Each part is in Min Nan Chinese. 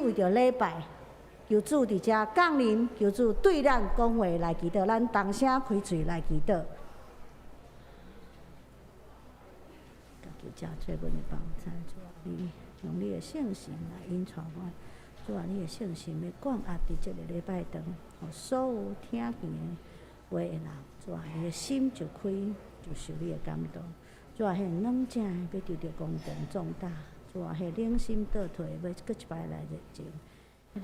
為著禮拜，求主佇遮降臨，求主對咱講話來祈禱，咱同聲開喙來祈禱。求主做阮的幫贊，主啊，你用你的聖神來引帶阮，主啊，你的聖神欲降壓佇這個禮拜堂，予所有聽見的話的人，主啊，伊的心就開，就受你的感動。主啊，彼軟者的欲得著剛強壯膽，主啊，彼冷心倒退的欲閣一擺來熱情，彼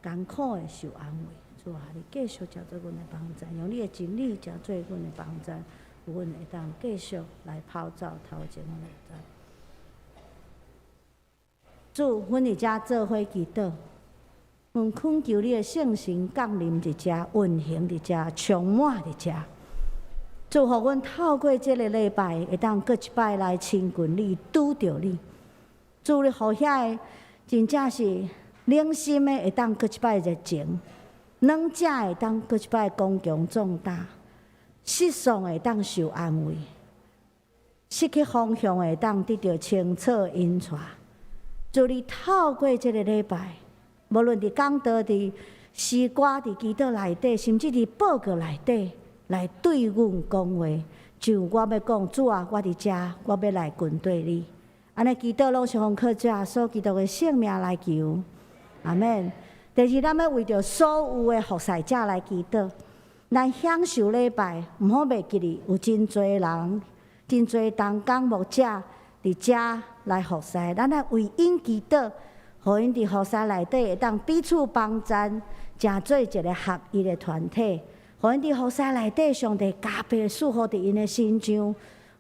个艱苦的受安慰。主啊，你繼續成做阮的幫贊，用你的真理成做阮的幫贊，予阮會當繼續來跑走頭前的路。主，阮佇遮做伙祈禱，阮懇求你的聖神降臨佇遮，運行佇遮，充滿佇遮。主，予阮透過這个禮拜，會當閣一擺來親近你，拄著你。主，你予遐个真正是冷心的，會當閣一擺熱情；軟者會當閣一擺剛強壯膽；失喪會當受安慰；失去方向會當得著清楚引帶。主，你透過這個禮拜，無論佇講道、佇詩歌、佇祈禱內底，甚至佇報告內底，來對阮講話，像我欲講，主啊，我佇遮，我欲來跟綴你。按呢祈禱攏是奉靠主耶穌基督的聖名來求，阿們。第二，咱欲為著所有的服侍者來祈禱。咱享受禮拜，毋好袂記得有真濟人、真濟同工牧者佇遮來服侍。咱愛為𪜶祈禱，予𪜶佇服侍內底會當彼此幫贊，成做一个合一的團體。予𪜶佇服侍內底，上帝加倍賜福佇𪜶的身上，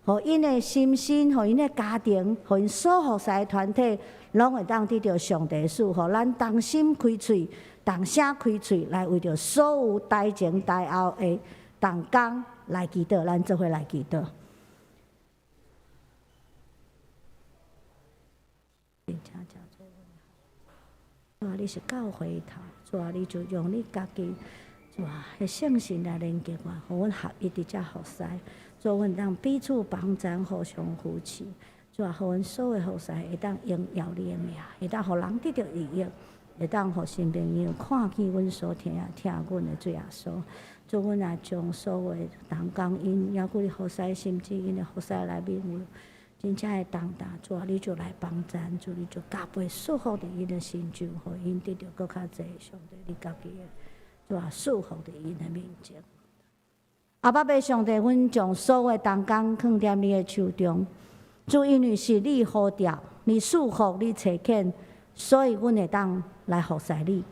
予𪜶的心身，予𪜶的家庭，予𪜶所服侍的團體，攏會當得著上帝賜福。咱同心開喙，同聲開喙，來為著所有台前台後的同工來祈禱，咱做伙來祈禱。主啊，你是教會頭，主啊，你就用你家己。主啊，彼聖神來連結我，予阮合一佇遮服侍，主阮當彼此幫贊，互相扶持。主啊，予阮所有服侍會當榮耀你的名，會當予人得著利益，會當予新朋友看見阮所疼疼阮的主耶穌。主，阮也將所有的同工𪜶，猶閣佇服侍，甚至𪜶的服侍內面有真正的重擔，主啊，你就來幫贊，主你就加倍賜福佇𪜶的身上，予𪜶得著閣較濟上帝你家己的。主啊，賜福佇𪜶的面前。阿爸父上帝，阮將所有的同工囥佇你的手中。主，因為是你呼召、你賜福、你差遣，所以阮會當來服侍你。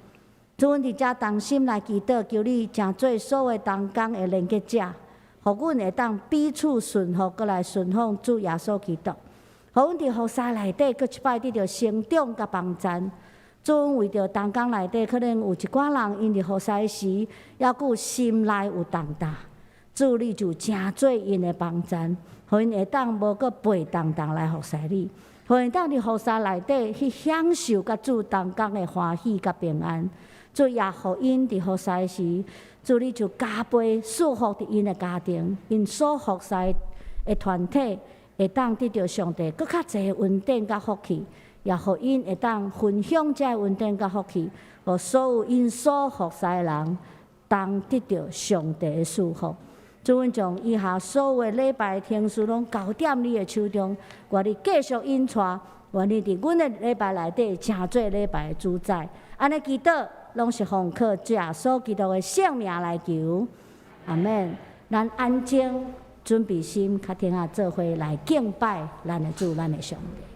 主，阮佇遮同心來祈禱，求你成做所有同工的連結者，予阮會當彼此順服，閣來順服主耶穌基督。予阮佇服侍內底，閣一擺得著成長佮幫贊。主，阮為著同工內底，可能有一寡人，𪜶佇服侍時，猶閣心內有重擔。主，你就成做𪜶的幫贊，予𪜶會當無閣背重擔來服侍你，予𪜶當佇服侍內底去享受佮主同工的歡喜佮平安。主也予𪜶佇服侍時，主你就加倍賜福佇𪜶的家庭，𪜶所服侍的團體會當得著上帝閣較濟恩典佮福氣。也予𪜶會當分享這个恩典佮福氣，予所有𪜶所服侍的人，當得著上帝的祝福。主，阮將以下所有的禮拜程序攏交踮你的手中，願你繼續引帶，願你佇阮的禮拜內底成做禮拜的主宰。按呢祈禱，攏是奉靠主耶穌基督的聖名來求，阿們。咱安靜，準備心，較停仔做伙來敬拜咱的主，咱的上帝。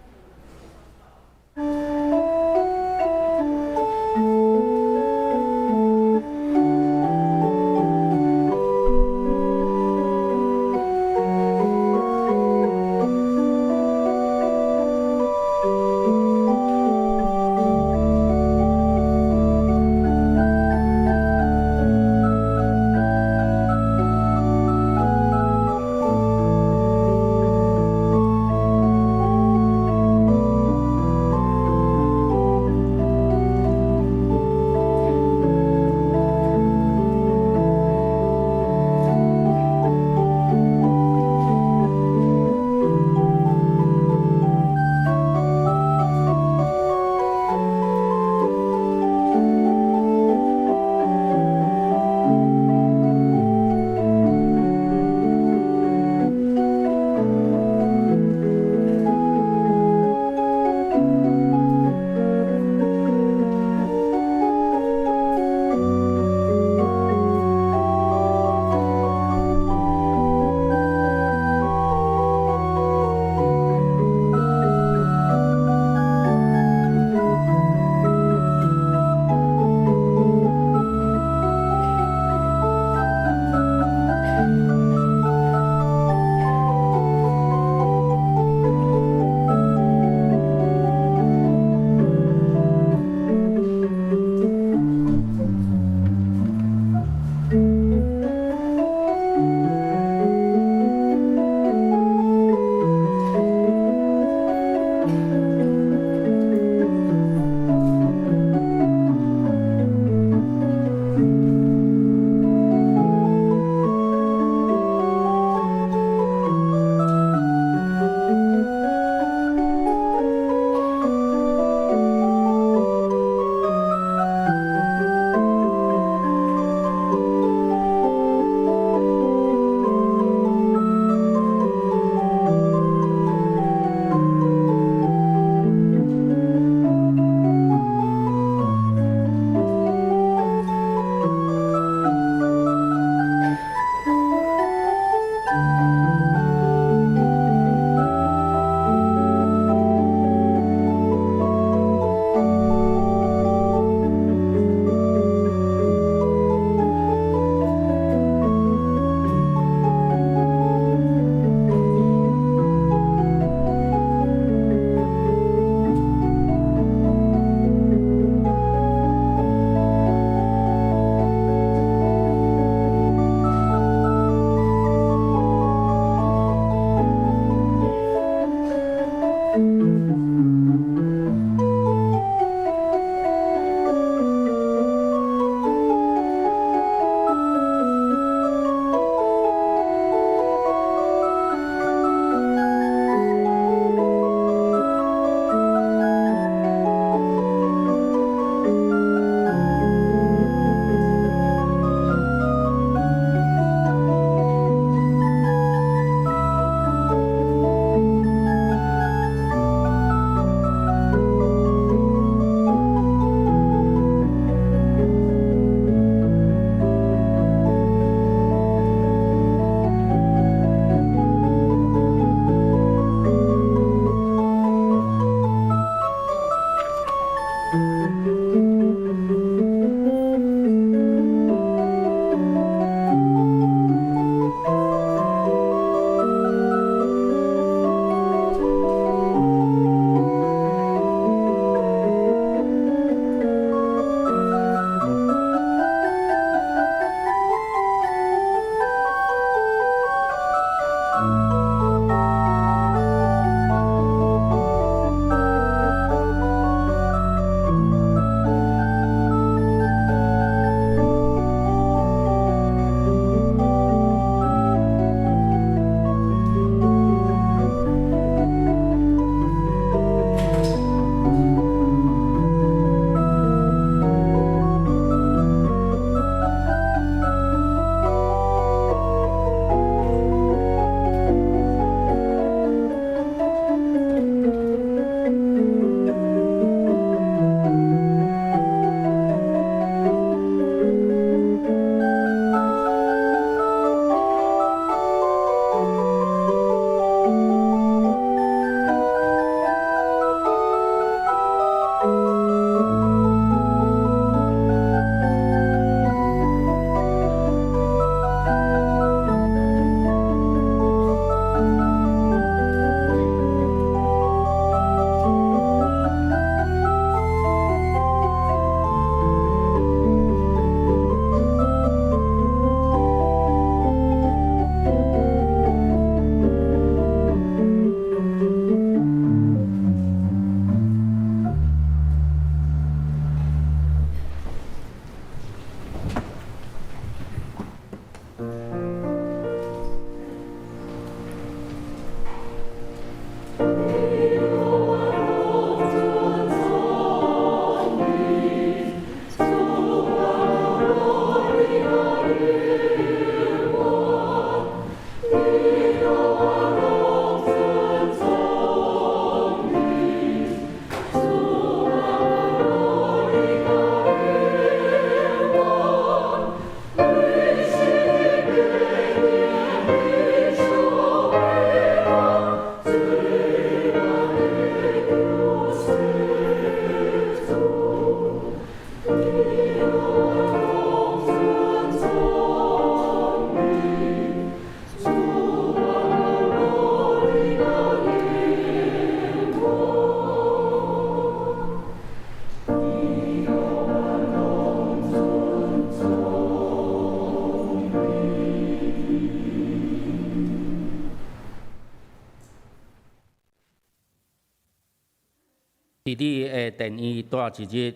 的殿院蹛一日，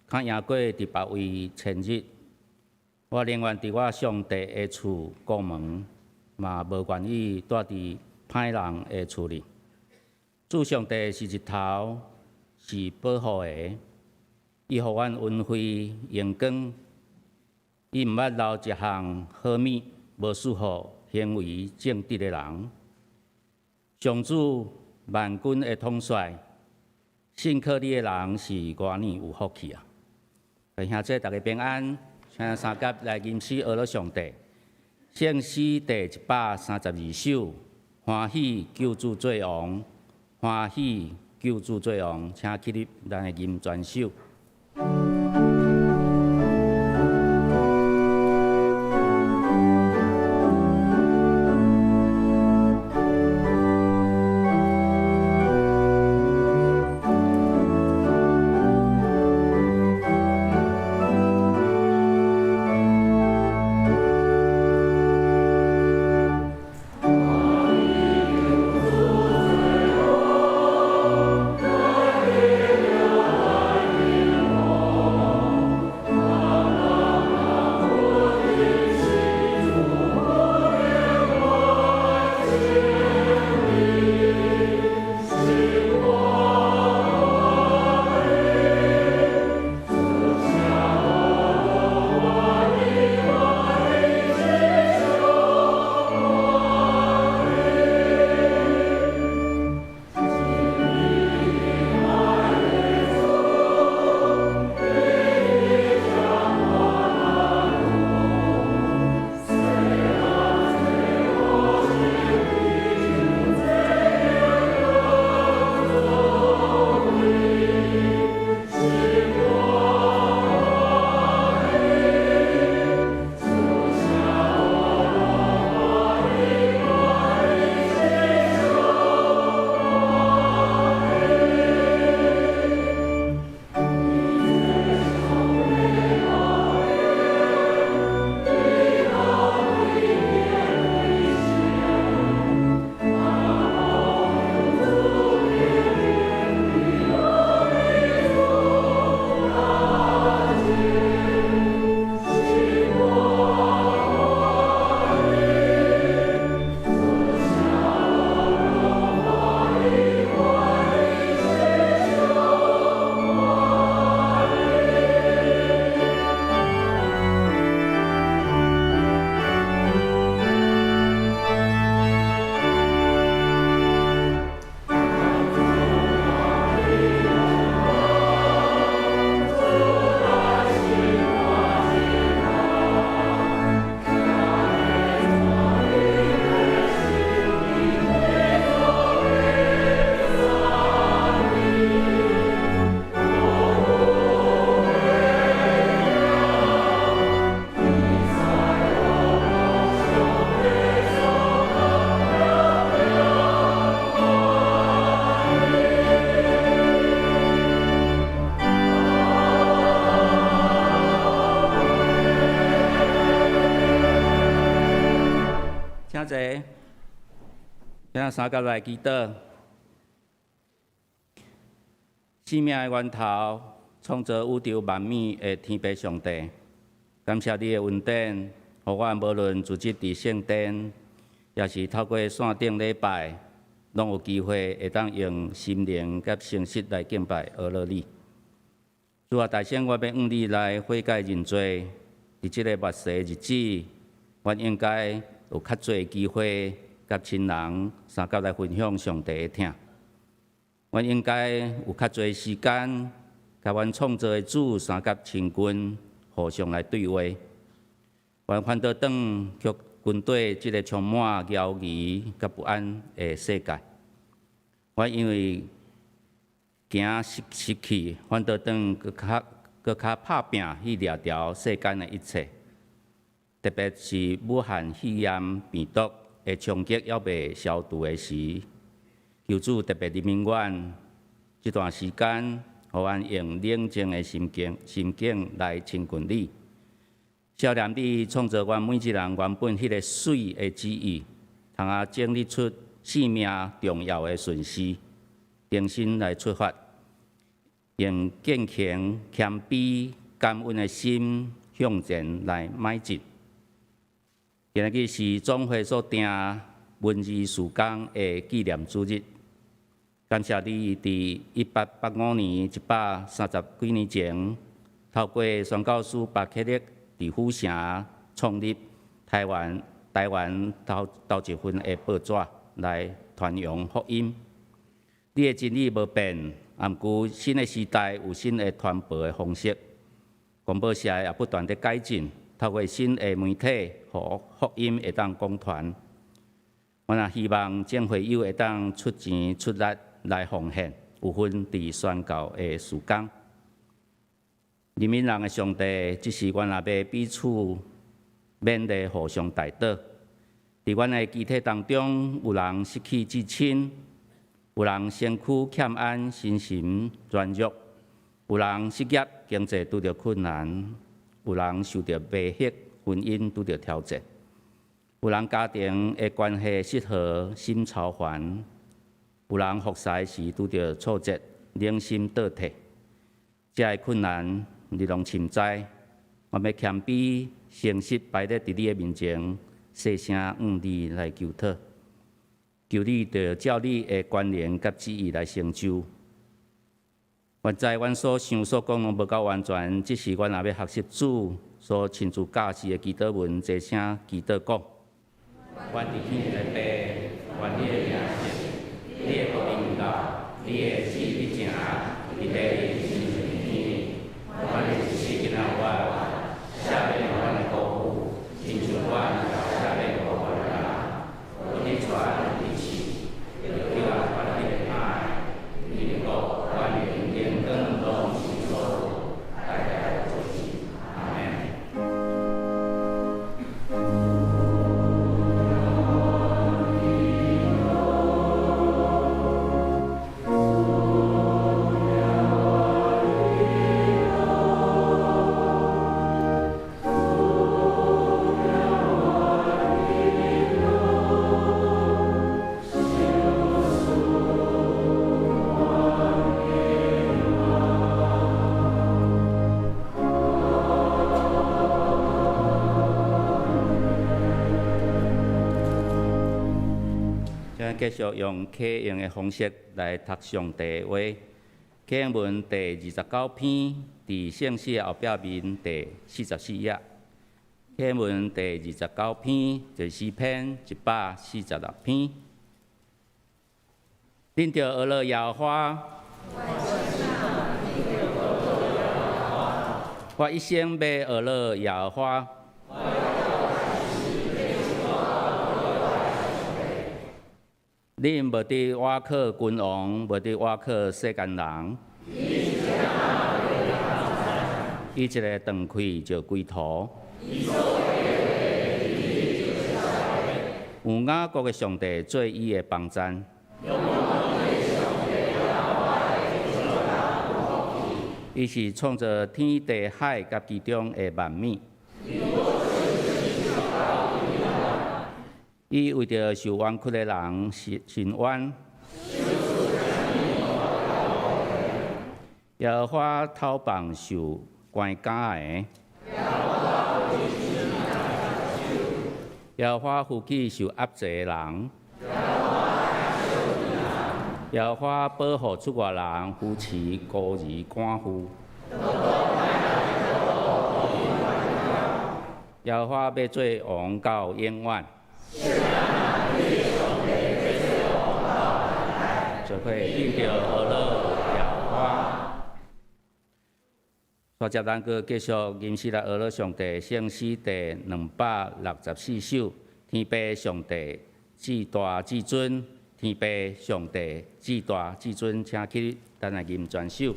較贏過佇別位千日。我寧願佇我上帝的厝顧門，嘛無願意蹛佇歹人的厝裡。主上帝是日頭，是保護的，伊予阮恩惠榮光。伊毋捌留一項好物，無賜予行為正直的人。上主萬軍的統帥，信靠你的人是偌爾有福氣啊！兄弟大家平安，請三甲來吟詩阿羅上帝。聖詩第132首，歡喜救主做王，歡喜救主做王，請起立，咱來吟全首。請坐，請三甲來祈禱。生命的源頭，創造宇宙萬物的天父上帝，感謝你的恩典，予阮無論組織佇聖殿，抑是透過線頂禮拜，攏有機會會當用心靈佮誠實來敬拜阿羅你。主啊，大聖，我欲向你來悔改認罪。佇這個末世日子，阮應該有較濟機會，佮親人相佮來分享上帝的疼。阮應該有較濟時間，佮阮創造的主相佮親近，互相來對話。阮反倒轉卻跟綴這个充滿猶疑佮不安的世界。阮因為驚失去，反倒轉閣較拍拚去掠牢世間的一切。特別是武漢肺炎病毒的衝擊猶未消除的時，求主特別憐憫阮這段時間，予阮用冷靜的心境來親近你。少年你創造阮每一人原本彼个媠的旨意，通啊整理出生命重要的順序，重新來出發，用敬虔、謙卑、感恩的心向前來邁進。今仔日是總會所訂文字事工的紀念主日，感謝你佇1885年130幾年前，透過宣教師巴克勒佇府城創立台灣頭一份的報紙來傳揚福音。你的真理無變，毋過新的時代有新的傳播的方式，廣播社也不斷佇改進，透過新的媒體，予福音會當廣傳。我也希望眾會友會當出錢出力來奉獻，有份佇宣教的事工。憐憫人的上帝，這時阮也欲彼此勉勵，互相代禱。佇阮的肢體當中，有人失去至親，有人身軀欠安，身心軟弱；有人失業，經濟拄著困難；有人受著迷惑，婚姻拄著挑戰；有人家庭的關係失和，心操煩；有人服侍時拄著挫折，靈心倒退。這个困難，你攏深知。我欲謙卑、誠實擺佇你的面前，細聲向你來求討，求你著照你的權能佮旨意來成就。我知阮所想所講攏無夠完全，只是阮也欲學習主所親自教示的祈禱文，齊聲祈禱講：阮佇天的父，願你的名聖，你的國臨到，你的旨意行，佇地親像佇天。阮的一世囝仔活，赦免阮的過誤，親像阮也赦免過阮的人。不你帶阮入試，救阮脫離歹，因國權榮光攏是所有，代代無止。阿們。請繼續用啟應的方式來讀上帝話。啟應文第29篇，佇聖詩的後壁面第44頁。啟應文第二十九篇，就是詩篇146篇。恁著學樂耶和華，我一生欲學樂耶和華。恁無得倚靠君王，無得倚靠世間人。伊一个斷氣就歸土。有雅各的上帝做伊的幫贊。伊是創造天地海佮其中的萬物。伊為著受冤屈的人伸冤。耶和華討放受關監的。耶和華扶起受壓制的人。耶和華保護出外人，扶持孤兒寡婦。耶和華欲做王到永遠。做伙恁著學樂耶和華。煞接咱閣繼續吟詩來學樂上帝聖詩第264首，天父上帝至大至尊，天父上帝至大至尊，請起立，咱來吟全首。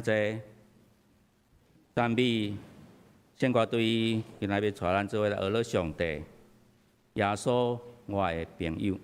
濟讚美聖歌隊今仔日欲帶咱做伙來學樂上帝，耶穌我的朋友。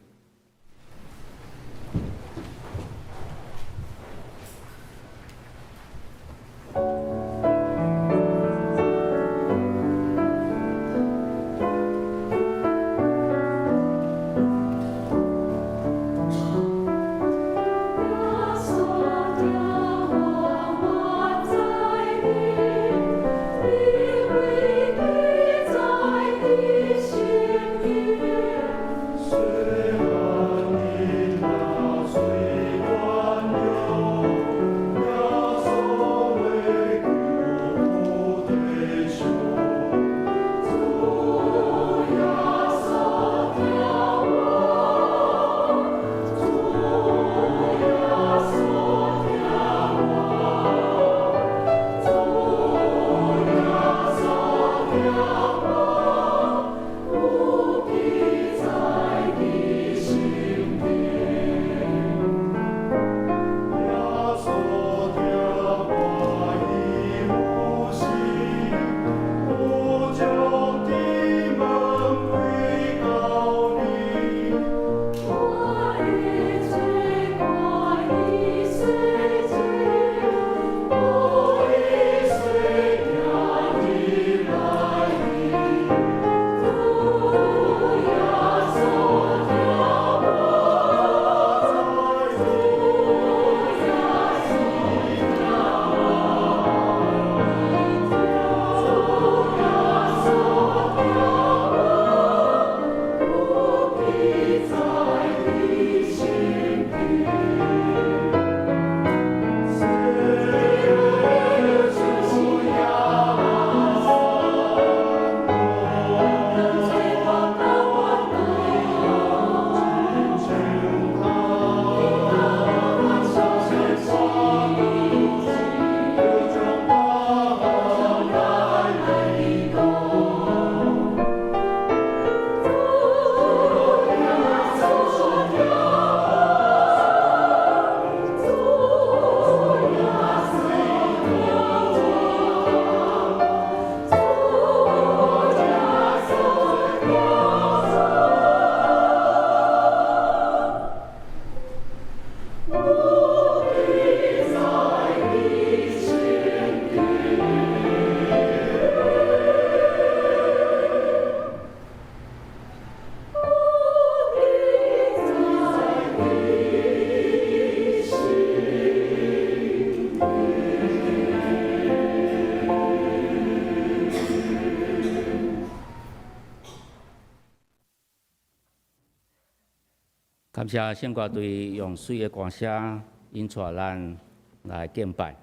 感謝聖歌隊用媠的歌聲引帶咱來敬拜，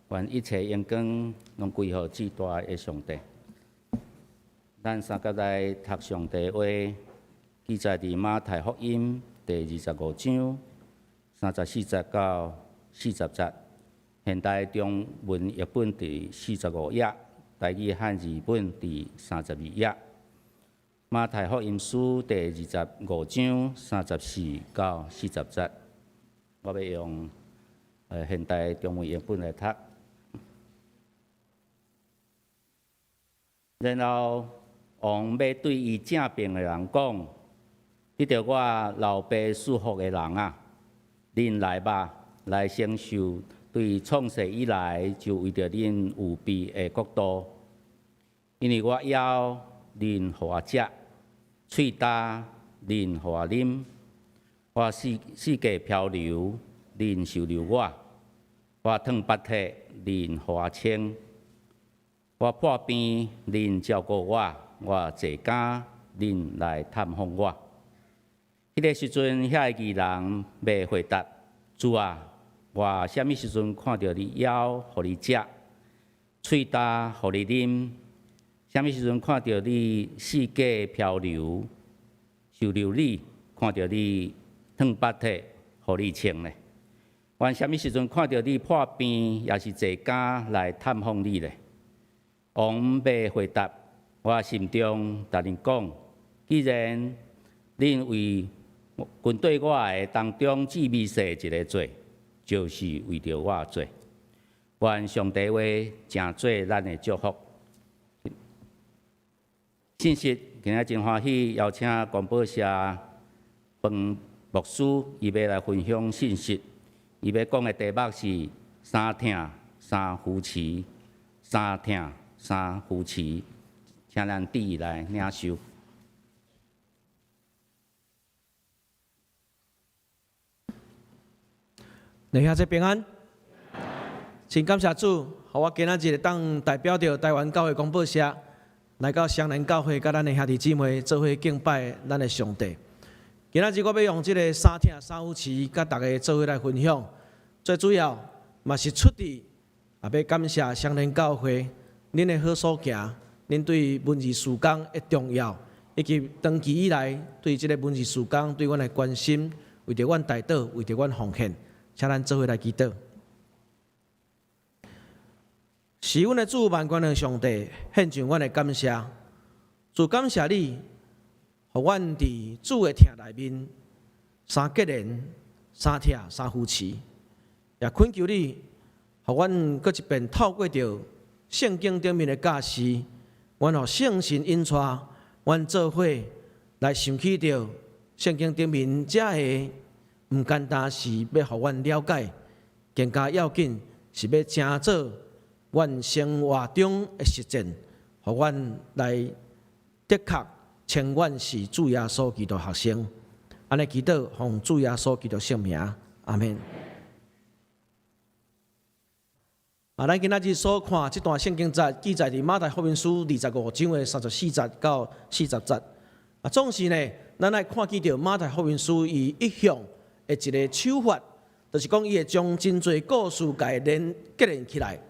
願一切榮光攏歸予至大的上帝。咱三甲來讀上帝話，記載佇馬太福音第二十五章三十四節到四十節。現代中文譯本佇四十五頁，台語漢字本佇三十二頁。馬太福音書第二十五章三十四到四十節，我欲用現代中文譯本來讀。然後王欲對伊正爿的人講：得著我老爸賜福的人啊，恁來吧，來承受對創世以來就為著恁預備的國度。因為我枵，恁予我食；喙焦，恁予我啉；我四四界漂流，恁收留我；我褪腹體，恁予我穿；我破病，恁照顧我；我坐監，恁來探訪我。彼个時陣，遐个義人欲回答：主啊，我啥物時陣看著你枵，予你食；喙焦，予你啉？啥物時陣看著你四界漂流，收留你？看著你褪腹體，予你穿咧？阮啥物時陣看著你破病，抑是坐監來探訪你咧？王欲回答：我心中共恁講，既然恁為跟綴我的當中至微細一个做，就是為著我做。願上帝話成做咱的祝福。信息今仔真歡喜，邀請光寶社彭牧師，伊欲來分享信息。伊欲講的題目是三疼三扶持，三疼三扶持，請咱佇伊來領受。弟兄姊妹平安，真感謝主，予我今仔日會當代表著台灣教會光寶社來到雙連教會，佮咱的兄弟姊妹做伙敬拜咱的上帝。今仔日我欲用這个三疼三扶持，佮大家做伙來分享。最主要嘛是出自也欲感謝雙連教會，恁的好所行，恁對文字事工的重要，以及長期以來對這个文字事工對阮的關心，為著阮代禱，為著阮奉獻。請咱做伙來祈禱。是阮的主萬軍的上帝，獻上阮的感謝。主感謝你，予阮佇主的疼內面，三結連、三疼、三扶持。也懇求你，予阮閣一遍透過著聖經頂面的教示，阮予聖神引帶，阮做伙來想起著聖經頂面遮个。毋簡單是欲予阮了解，更加要緊是欲成做阮生活中的實踐，予阮來的確稱阮是主耶穌基督學生。按呢祈禱，奉主耶穌基督聖名，阿們。啊，咱今仔日所看這段聖經節記載佇馬太福音書二十五章的三十四節到四十節。啊，總是呢，咱愛看見著馬太福音書伊一向的一个手法，就是講伊會將真濟故事共伊連結連起來。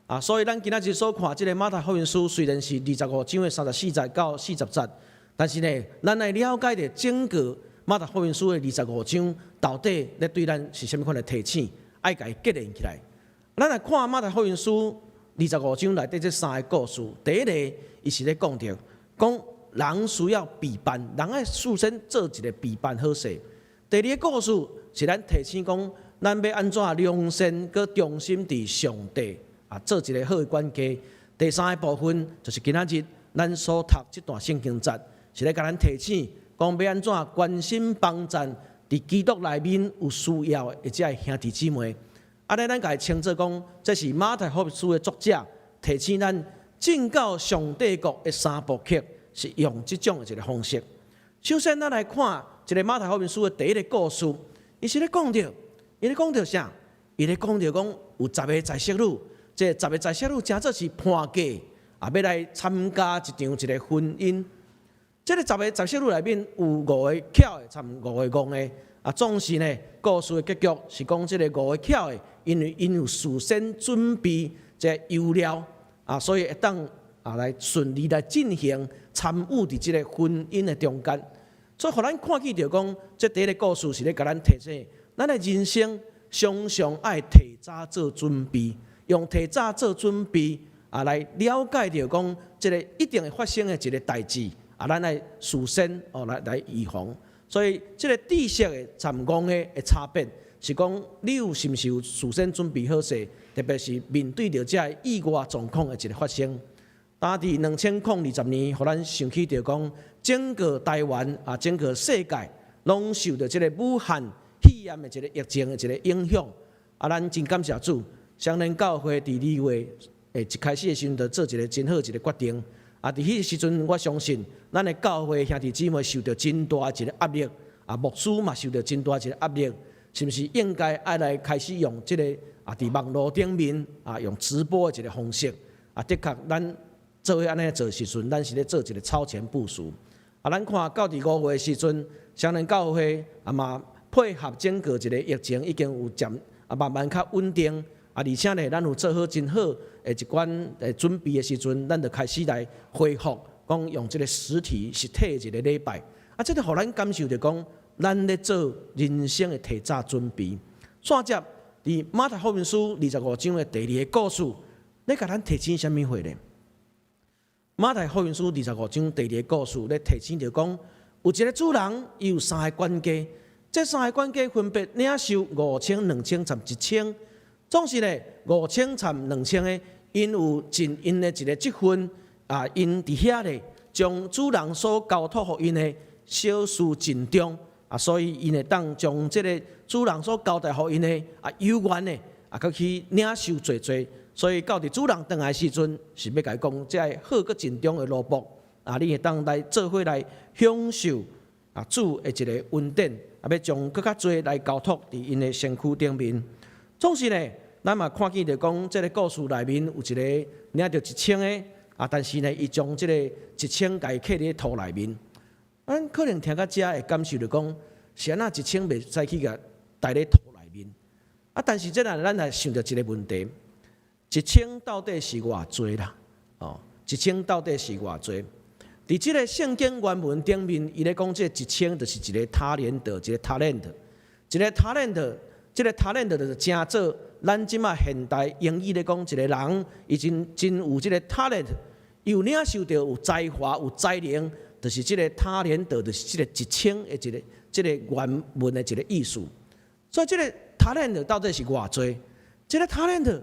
啊，所以咱今仔日所看這个馬太福音書雖然是二十五章的三十四節到四十節，但是呢，咱愛了解著整個馬太福音書的二十五章到底咧對咱是啥物款的提醒，愛共伊結連起來。咱來看馬太福音書二十五章內底這三个故事，第一个伊是咧講著，講人需要備辦，人愛事先做一个備辦好勢。第二个故事是咱提醒講，咱欲按怎良善閣忠心佇上帝啊，做一个好的管家。第三个部分就是今仔日咱所讀這段聖經節，是咧共咱提醒講欲按怎關心幫贊佇基督內面有需要的這个兄弟姊妹。按呢，咱共伊稱做講，這是馬太福音書的作者提醒咱進到上帝國的三部曲，是用這種的一个方式。首先，咱來看這个馬太福音書的第一个故事，伊是咧講著，伊咧講著啥？伊咧講著講有十个才色女，這十个才色女誠做是伴嫁，啊，欲來參加一場一个婚姻。這个十个才色女內面有五个巧的，參五个戇的。啊，總是呢，故事的結局是講這个五个巧的，因為𪜶有事先準備這个油料，啊，所以會當啊來順利來進行參與佇這个婚姻的中間。所以，予咱看見著講，這第一个故事是咧共咱提醒，咱的人生常常愛提早做準備，用提早做準備啊，來了解著講，這个一定會發生的一个代誌啊，咱愛事先哦來來預防。所以，這个知識的參戇的的差別，是講你有是毋是有事先準備好勢，特別是面對著這个意外狀況的一个發生。當佇2020年，予咱想起著講，整個台灣啊，整個世界攏受著這个武漢肺炎的一个疫情的一个影響。啊，咱真感謝主，雙連教會佇二月的一開始的時陣，就做一个真好一个決定。啊，佇彼个時陣，我相信咱的教會兄弟姊妹受著真大一个壓力，啊，牧師嘛受著真大一个壓力，是毋是應該愛來開始用這个啊，佇網路頂面啊，用直播的一个方式？啊，的確，咱做伙按呢做時陣，咱是咧做一个超前部署。啊，咱看到佇五月的時陣，雙連教會啊嘛配合整個一个疫情已經有漸啊慢慢較穩定。啊，而且呢，咱有做好真好的一款的準備的時陣，咱就開始來恢復，講用這个實體實體的一个禮拜。啊，這个予咱感受著講，咱咧做人生的提早準備。煞接佇馬太福音書二十五章的第二个故事，咧共咱提醒啥物貨呢？馬太福音書二十五章第二个故事咧提醒著講，有一个主人，伊有三个管家，這三个管家分別領受五千、兩千、參一千。總是呢，5000參2000个，𪜶有盡𪜶的一个職分啊，𪜶佇遐咧，將主人所交託予𪜶的小事盡忠啊，所以𪜶會當將這个主人所交代予𪜶的啊有緣的啊，閣去領受濟濟。所以到佇主人轉來時陣，是欲共伊講，這个好閣盡忠的奴僕啊，你會當來做伙來享受啊主的一个恩典，啊，欲將閣較濟來交託佇𪜶的身軀頂面。總是呢，咱嘛看見著講，這个故事內面有一个領著1000个啊，但是呢，伊將這个一千共伊囥佇土內面。咱可能聽到遮會感受著講，是按怎一千袂使去共刣咧土內面？啊，但是這若咱來想著一个問題，一千到底是偌濟啦？哦，一千到底是偌濟？佇這个聖經原文頂面，伊咧講這一千就是一个他連得，一个 talent，一个 talent，這个 talent 就是稱做咱這馬現代英語咧講，一个人伊真真有這个 talent，伊有領受著有才華、有才能，就是這个他連得，就是這个一千的一个這个原文的一个意思。所以這个 talent 到底是偌濟？這个 talent，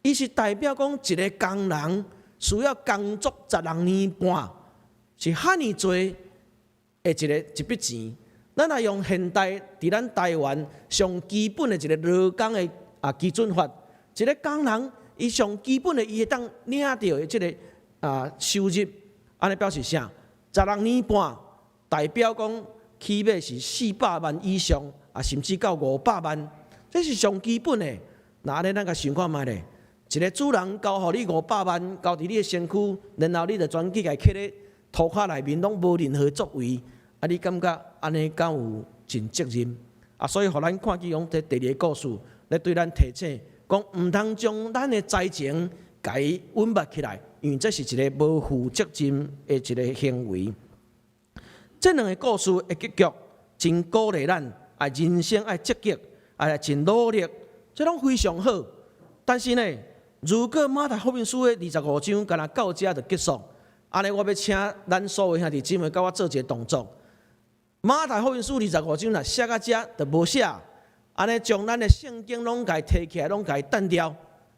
伊是代表講一个工人需要工作16年半，是遐爾濟的一个一筆錢。咱若用現代佇咱台灣上基本的一个勞工的啊基準法，一个工人伊上基本的伊會當領著的這个啊收入，按呢表示啥？十六年半代表講起碼是400萬以上，啊甚至到500萬，這是上基本的。那按呢，咱共想看覓咧？一个主人交予你五百萬，交佇你的身軀，然後你就全去共囥咧塗跤內面，攏無任何作為，啊，你感覺按呢敢有盡責任？啊，所以予咱看見講這第二个故事，咧對咱提醒，講毋通將咱的才情共伊隱密起來，因為這是一个無負責任的一个行為。這兩个故事的結局真鼓勵咱，啊，人生愛積極，啊，真努力，這攏非常好。但是呢，如果馬太福音書的25章，干焦到遮就結束，按呢，我欲請咱所有兄弟姊妹佮我做一个動作。馬太福音書二十五章若寫到遮就無寫，按呢將咱的聖經攏共提起來，攏共擲掉，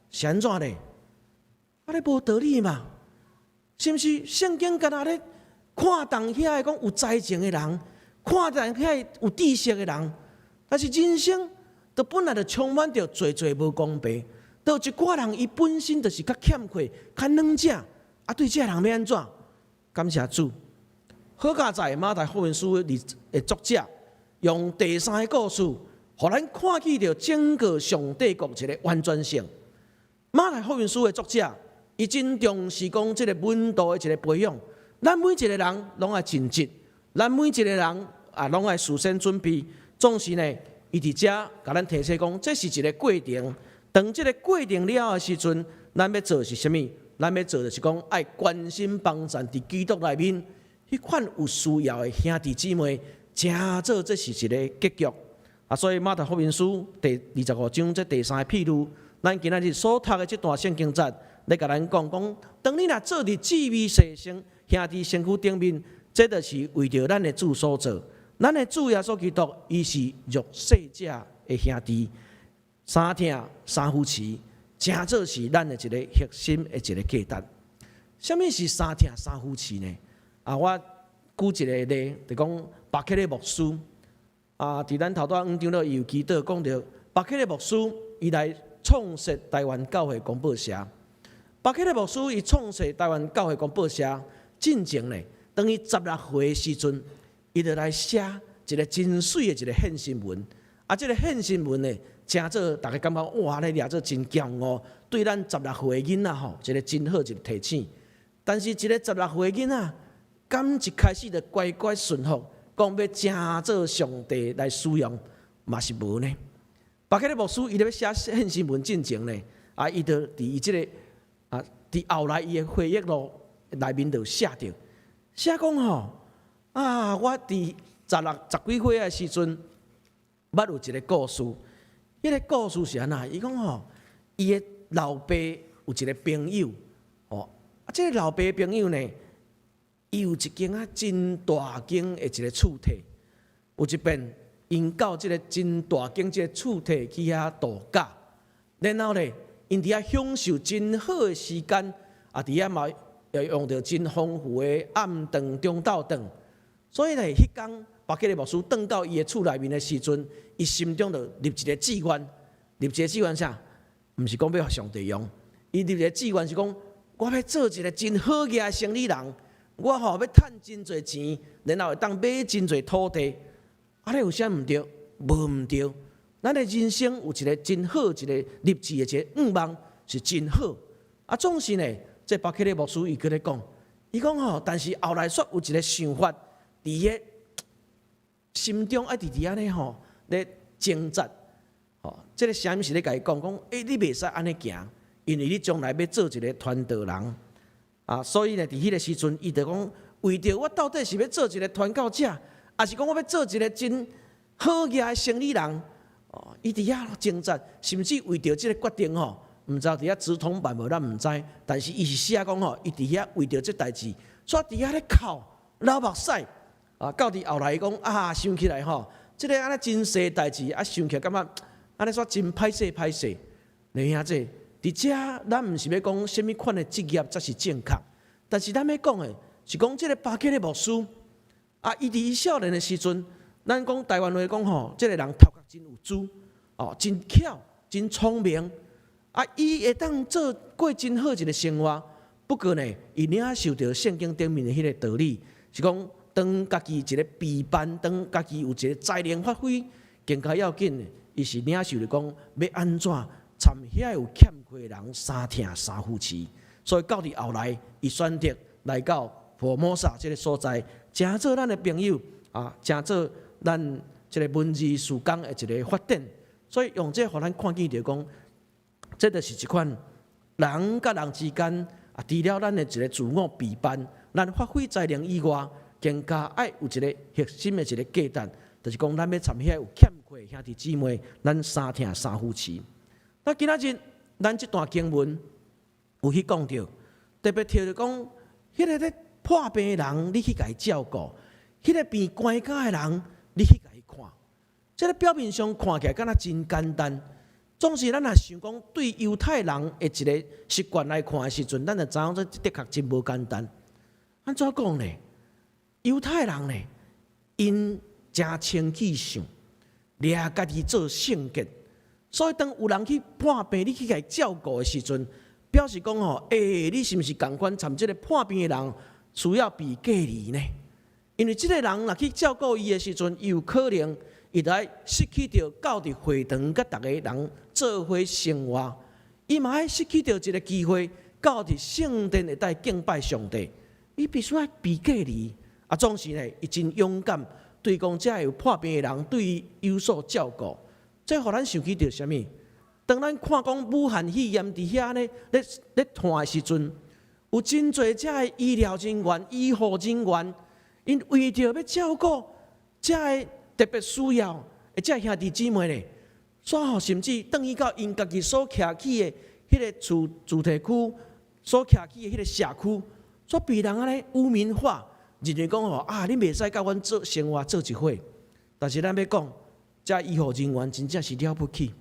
是按怎呢？按呢無道理嘛？是毋是？聖經干焦咧看重遐个講有才情的人，看重遐个有知識的人，但是人生就本來就充滿著濟濟無公平。都有一寡人，伊本身就是較欠缺、較軟正，啊，對這个人欲按怎？感謝主，好佳哉馬太福音書的作者用第三个故事，予咱看見著整個上帝國一个完全性。馬太福音書的作者，伊真重視講這个門徒的一个培養。咱每一个人攏愛盡職，咱每一个人啊攏愛事先準備。總是呢，伊佇遮共咱提醒講，這是一个過程。當這个過程了的時陣，咱欲做是啥物？咱欲做就是講，愛關心幫贊佇基督內面彼款有需要的兄弟姊妹，誠做這是一个結局。啊，所以馬太福音書第二十五章這第三个譬喻，咱今仔日所讀的這段聖經節，咧共咱講講，當你若做佇至微細兄弟身軀頂面，這就是為著咱的主所做。咱的主耶穌基督，伊是弱勢者的兄弟。三疼三扶持，誠做是咱的一个核心的一个價值。啥物是三疼三扶持呢？啊，我舉一个例，就講巴克禮牧師啊，佇咱頭拄仔黃長老伊有祈禱講著，巴克禮牧師伊來創設台灣教會公報社。巴克禮牧師伊創設台灣教會公報社進前呢，當伊16歲時陣，伊就來寫一个真媠的一个獻身文。啊，這个獻身文呢，誠做逐家感覺哇，咧掠做真驕傲，對咱十六歲的囡仔吼，一个真好一个提醒。但是，一个十六歲的囡仔，敢一開始就乖乖順服，講欲誠做上帝來使用，嘛是無呢。巴克禮牧師伊咧欲寫獻身文進前呢，啊，伊就佇伊這个啊，佇後來伊的回憶錄內面就寫著，寫講吼啊，我佇十六十幾歲的時陣，捌有一个故事。彼个故事是按怎？伊講吼，伊的老爸有一个朋友，吼，啊，這个老爸朋友呢，伊有一間啊真大間的一个厝體，有一遍𪜶到這个真大間這个厝體去遐度假，然後咧，𪜶佇遐享受真好的時間，啊，佇遐嘛會用著真豐富的暗頓、中晝頓。所以咧，彼工巴克禮牧師轉到伊的厝內面的時陣，伊心中就立一個志願，立一個志願啥？毋是講欲予上帝用，伊立一個志願是講，我欲做一個真好額的生理人，我吼欲趁真濟錢，然後會當買真濟土地。按呢有啥毋對？無毋對。咱的人生有一個真好一個立志的一個願望是真好。啊，總是呢，這巴克禮牧師伊閣咧講，伊講吼，但是後來煞有一個想法，佇個心中愛直直按呢吼咧掙扎。吼，這個聲音是咧共伊講講，欸，你袂使按呢行，因為你將來欲做一個傳道人。啊，所以呢，佇彼個時陣，伊就講，為著我到底是欲做一個傳教者，抑是講我欲做一個真好額的生理人？哦，伊佇遐掙扎，甚至為著這個決定吼，毋知佇遐直通版無，咱毋知。但是伊是寫講吼，伊佇遐為著這代誌，煞佇遐咧哭，流目屎。啊，到佇後來伊講啊，想起來吼，這個按呢真細代誌，啊，想起來感覺按呢煞真歹勢歹勢。你兄弟，佇遮咱毋是欲講啥物款的職業才是正確，但是咱欲講的是講這個巴克禮牧師，啊，伊佇伊少年的時陣，咱講台灣話講吼，這個人頭殼真有珠，哦，真巧，真聰明，啊，伊會當做過真好一個生活。不過呢，伊領受著聖經頂面的彼個道理，是講當家己一個備辦，當家己有一個才能發揮，更較要緊的，伊是領受著講欲按怎參遐有欠缺的人相疼相扶持。所以到佇後來，伊選擇來到福爾摩沙這個所在，成做咱的朋友啊，成做咱這個文字事工的一個發展。所以用這個予咱看見著講，這就是一款人佮人之間啊，除了咱的一個自我備辦，咱發揮才能以外，更加愛有一個核心的一個價值，就是講咱欲參遐有欠缺兄弟姊妹，咱相疼相扶持。那今仔日咱這段經文有去講著，特別提著講，彼個咧破病的人，你去共伊照顧；彼個變跛腳的人，你去共伊看。這個表面上看起來敢若真簡單，總是咱若想講對猶太人的一個習慣來看的時陣，咱就知影這的確真無簡單。按怎講呢？猶太人呢，𪜶誠清氣相，掠家己做聖潔，所以當有人去破病，你去共伊照顧的時陣，表示講吼，欸，你是毋是仝款參這個破病的人需要被隔離呢？因為這個人若去照顧伊的時陣，伊有可能伊就愛失去著到佇會堂佮逐个人做伙生活，伊嘛愛失去著一個機會，到佇聖殿會當敬拜上帝，伊必須愛被隔離。啊，總是呢，伊真勇敢，對講這個有破病的人，對伊有所照顧。這予咱想起著啥物？當咱看講武漢肺炎佇遐呢咧咧傳的時陣，有真濟遮个醫療人員、醫護人員，𪜶為著欲照顧遮个特別需要的遮兄弟姊妹呢，煞吼甚至轉去到𪜶家己所徛起的彼個厝住宅區，所徛起的彼個社區，煞被人按呢污名化，認為講吼啊，你袂使佮阮做生活做一伙。但是咱欲講，遮醫護人員真正是了不起，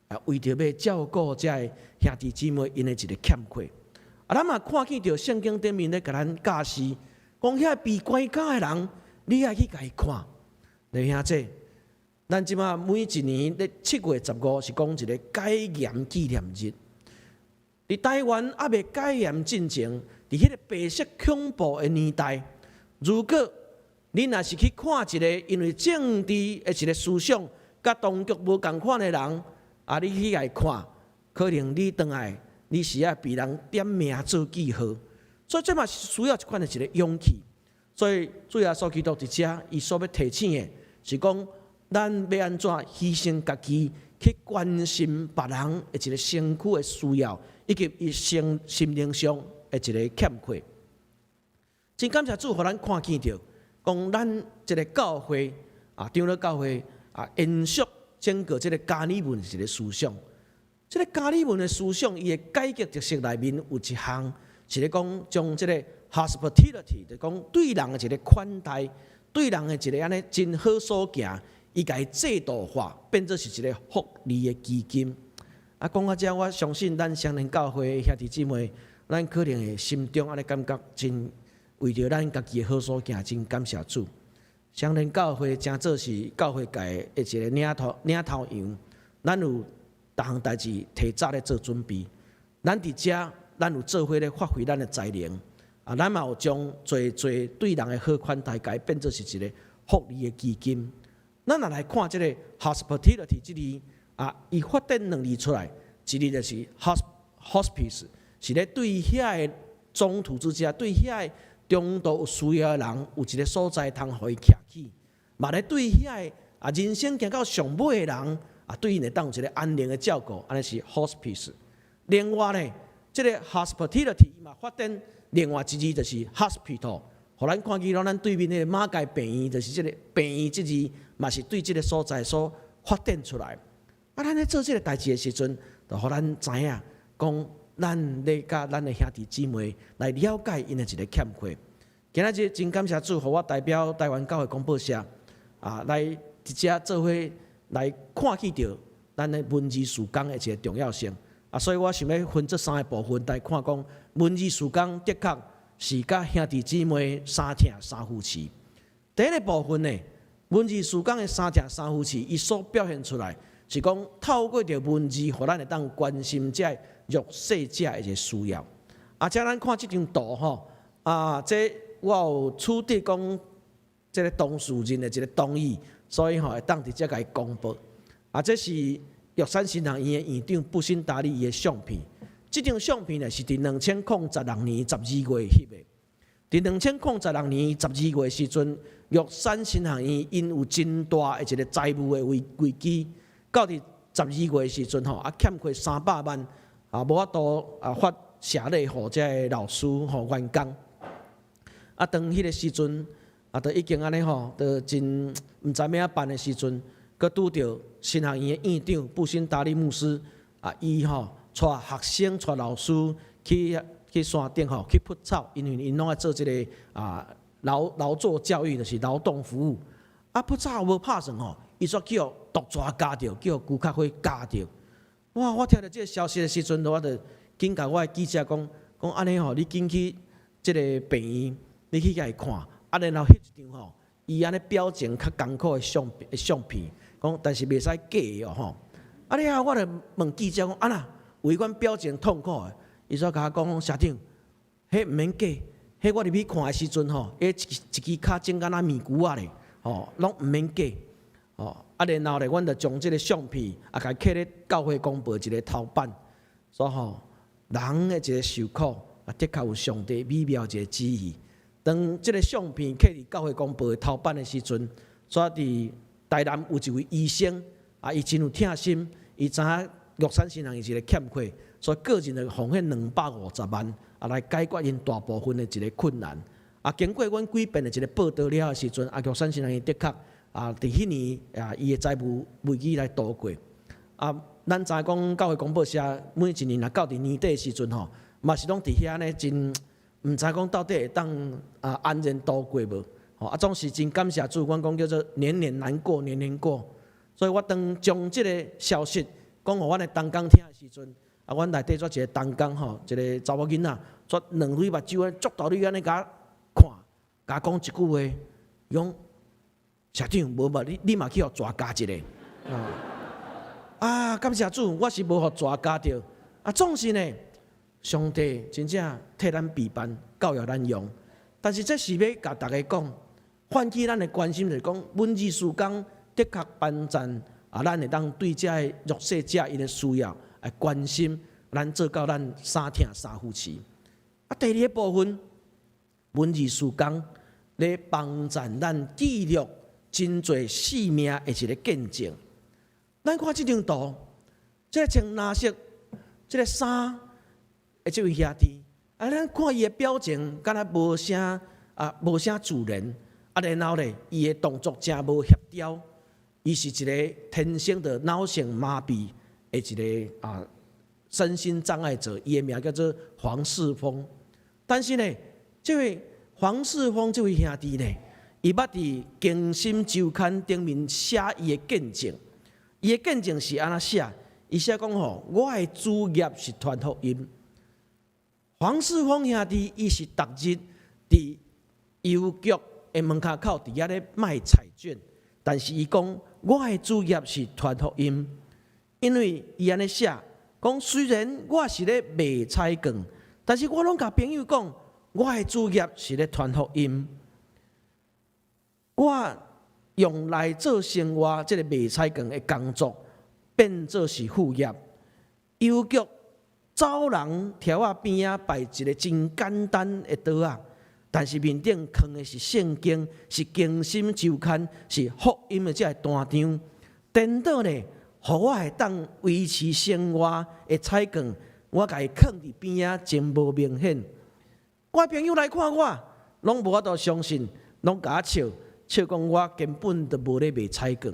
啊，為著欲照顧遮个兄弟姊妹𪜶的一個欠缺。啊，咱嘛看見著聖經頂面咧共咱教示，講遐被跛腳的人，你愛去共伊看。弟兄姊，咱這馬每一年咧7月15是講一個解嚴紀念日。佇台灣猶未解嚴進前，佇彼個白色恐怖的年代，如果你若是去看一個因為政治的一個思想，佮當局無仝款的人，啊，你去共伊看，可能你轉來，你是愛被人點名做記號。所以這嘛是需要一款的一個勇氣。所以主耶穌基督佇遮，伊所欲提醒的是講，咱欲按怎犧牲家己去關心別人的一個身軀的需要，以及伊心心靈上的一個欠缺。真感謝主，予咱看見著，講咱這個教會啊，長老教會啊，延續整個這個加爾文一個思想。這個加爾文的思想，伊的改革特色內面有一項是咧講將這個 hospitality，就講對人的一個款待，對人的一個按呢真好所行，伊共伊制度化，變做是一個福利的基金。啊，講到遮，我相信咱雙連教會兄弟姊妹，咱可能會心中按呢感覺真為著咱家己的好所行，真感謝主。雙連教會誠做是教會界的一個領頭羊，咱有逐項代誌提早咧做準備。咱佇遮，咱有做伙咧發揮咱的才能。啊，咱嘛有將濟濟對人的好款待，共伊變做是一個福利的基金。咱若來看這個 hospitality 這字啊，伊發展兩字出來，一字就是 hospice，是咧對遐个中途之家，對遐个中度有需要的人，有一個所在通予伊徛起。嘛咧對遐个啊人生行到上尾的人，啊對𪜶會當有一個安寧的照顧，按呢是 hospice。另外呢，這個 hospitality 嘛發展另外一字就是 hospital，予咱看見咱對面彼個馬偕病院，就是這個病院這字，嘛是對這個所在所發展出來。啊，咱咧做這個代誌的時陣，就予咱知影講，咱咧佮咱的兄弟姊妹來了解𪜶的一個欠缺。今仔日真感謝主，予我代表台灣教會公報社啊，來佇遮做伙來看見著咱的文字事工的一個重要性。啊，所以我想欲分這三個部分來看，講文字事工的確是佮兄弟姊妹三疼三扶持。第一個部分呢，文字事工的三疼三扶持，伊所表現出來是講透過著文字，予咱會當關心這弱勢者的一個需要。啊，遮咱看這張圖吼，啊，這我有取得講這個當事人的一個同意，所以吼會當佇遮共伊公布。啊，這是玉山神學院的院長布辛達利伊的相片。這張相片呢是佇2016年12月翕的。佇2016年12月時陣，玉山神學院𪜶有真大的一個財務的危機，到佇十二月的時陣吼，啊欠缺300萬，啊無法度啊發謝禮予這个老師予員工。啊，當彼個時陣，啊，都已經按呢吼，都真毋知欲按怎辦的時陣，閣拄著神學院的院長布辛達利牧師，啊，伊吼帶學生帶老師去山頂吼去噗草，因為𪜶攏愛做這個啊勞作教育，就是勞動服務。啊，噗草無拍算吼，伊煞去予毒蛇咬著，去予龜殼火咬著。哇！我聽著這个消息的時陣，我就緊共我的記者講，講按呢吼，你緊去這个病院，你去共伊看。啊，然後翕一張吼，伊按呢表情較艱苦的相片，講但是袂使假的哦吼。啊了後，我就問記者講，啊若有彼款表情痛苦的，伊煞共我講，社長，彼毋免假，彼我入去看的時陣吼，彼一一支跤腫敢若麵龜仔咧，吼，攏毋免假。吼，啊，然後咧，阮就將這个相片啊，共伊刻咧教會公報一个頭版，所以吼，人的一个受苦啊，的確有上帝美妙一个旨意。當這个相片刻佇教會公報的頭版的時陣，煞佇台南有一位醫生啊，伊真有疼心，伊知影玉山神學院一个欠缺，所以個人就奉獻250萬啊，來解決𪜶大部分的一个困難。啊，經過阮幾遍的一个報導了的時陣，啊，玉山神學院的確啊，佇彼年啊，伊的財務危機來度過。啊，咱知影講教會公報社每一年若到佇年底的時陣吼，嘛是攏佇遐呢真毋知講到底會當啊安然度過無？吼啊，總是真感謝主，阮講叫做年年難過年年過。所以我當將這个消息講予阮的同工聽的時陣，啊，阮內底煞一個同工吼，一个查某囡仔，煞兩蕊目睭按呢足大蕊按呢共我看，共我講一句話，伊講社長無嘛，你嘛去予蛇咬一个。啊，感謝主，我是無予蛇咬著。啊，總是呢，上帝真正替咱備辦，教予咱用。但是這是欲共大家講，喚起咱的關心，就是講文字事工的確幫贊啊，咱會當對這个弱勢者𪜶的需要來關心，咱做到咱三疼三扶持。啊，第二個部分，文字事工咧幫贊咱記錄真濟性命的一个見證。咱看這張圖，這個穿藍色這个衫的這位兄弟，啊，咱看伊的表情，敢若無啥啊，無啥自然。啊，然後咧，伊的動作誠無協調。伊是一个天生的腦性麻痹的一个啊身心障礙者，伊的名叫做黃世峰。但是呢，這位黃世峰這位兄弟呢，伊捌佇《更新週刊》頂面寫伊的見證。伊的見證是按怎寫？伊寫講吼，我的主業是傳福音。黃世峰兄弟，伊是逐日佇郵局的門跤口佇遐咧賣彩券，但是伊講我的主業是傳福音，因為伊按呢寫，講雖然我是咧賣彩券，但是我攏共朋友講，我的主業是咧傳福音。我用來做生活，這個賣彩券的工作變做是副業。郵局走廊柱仔邊仔擺一個真簡單的桌仔，但是面頂囥的是聖經，是更新週刊，是福音的這个單張。顛倒呢，予我會當維持生活的彩券，我共伊囥佇邊仔，真無明顯。我朋友來看我，攏無法度相信，攏共我笑，笑講我根本就無咧賣彩券。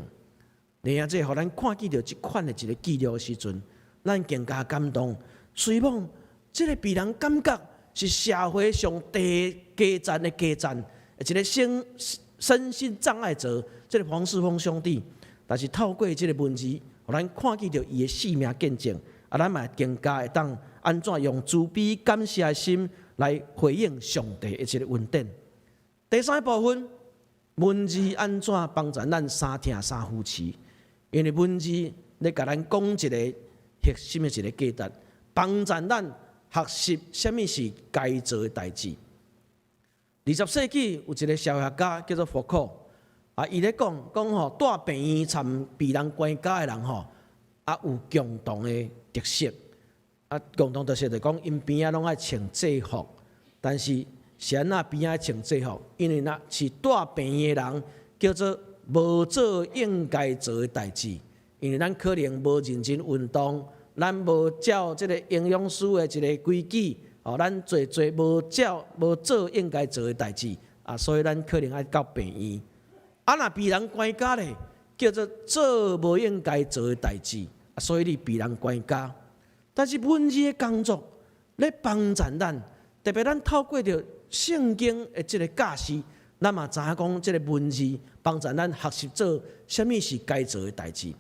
爾啊，這予咱看見著這款的一個記錄的時陣，咱更加感動。雖罔這個予人感覺是社會上低低層的低層，一個身心障礙者，這個黃世峰兄弟，但是透過這個文字，予咱看見著伊的生命見證，啊，咱嘛更加會當按怎用慈悲感謝的心來回應上帝的一個恩典。第三部分，文字按怎幫助咱三疼三扶持？因為文字咧共咱講一個核心的一個價值，幫助咱學習啥物是該做的代誌。20世紀有一個社會學家叫做福柯，啊，伊咧講講吼，蹛病院參被人關監的人吼，啊，有共同的特色，啊，共同特色就講，𪜶邊仔攏愛穿制服，但是是按怎邊仔愛穿制服？因為若是蹛病院的人，叫做無做應該做的代誌，因為咱可能無認真運動，咱無照這個營養師的一個規矩，哦，咱做做無照無做應該做的代誌，啊，所以咱可能愛到病院。啊，若被人關監咧，叫做做無應該做的代誌，所以你被人關監。但是文字的工作咧幫助咱，特別咱透過著聖經的這個教示，咱嘛知影講這個文字幫助咱學習做啥物是該做的代誌。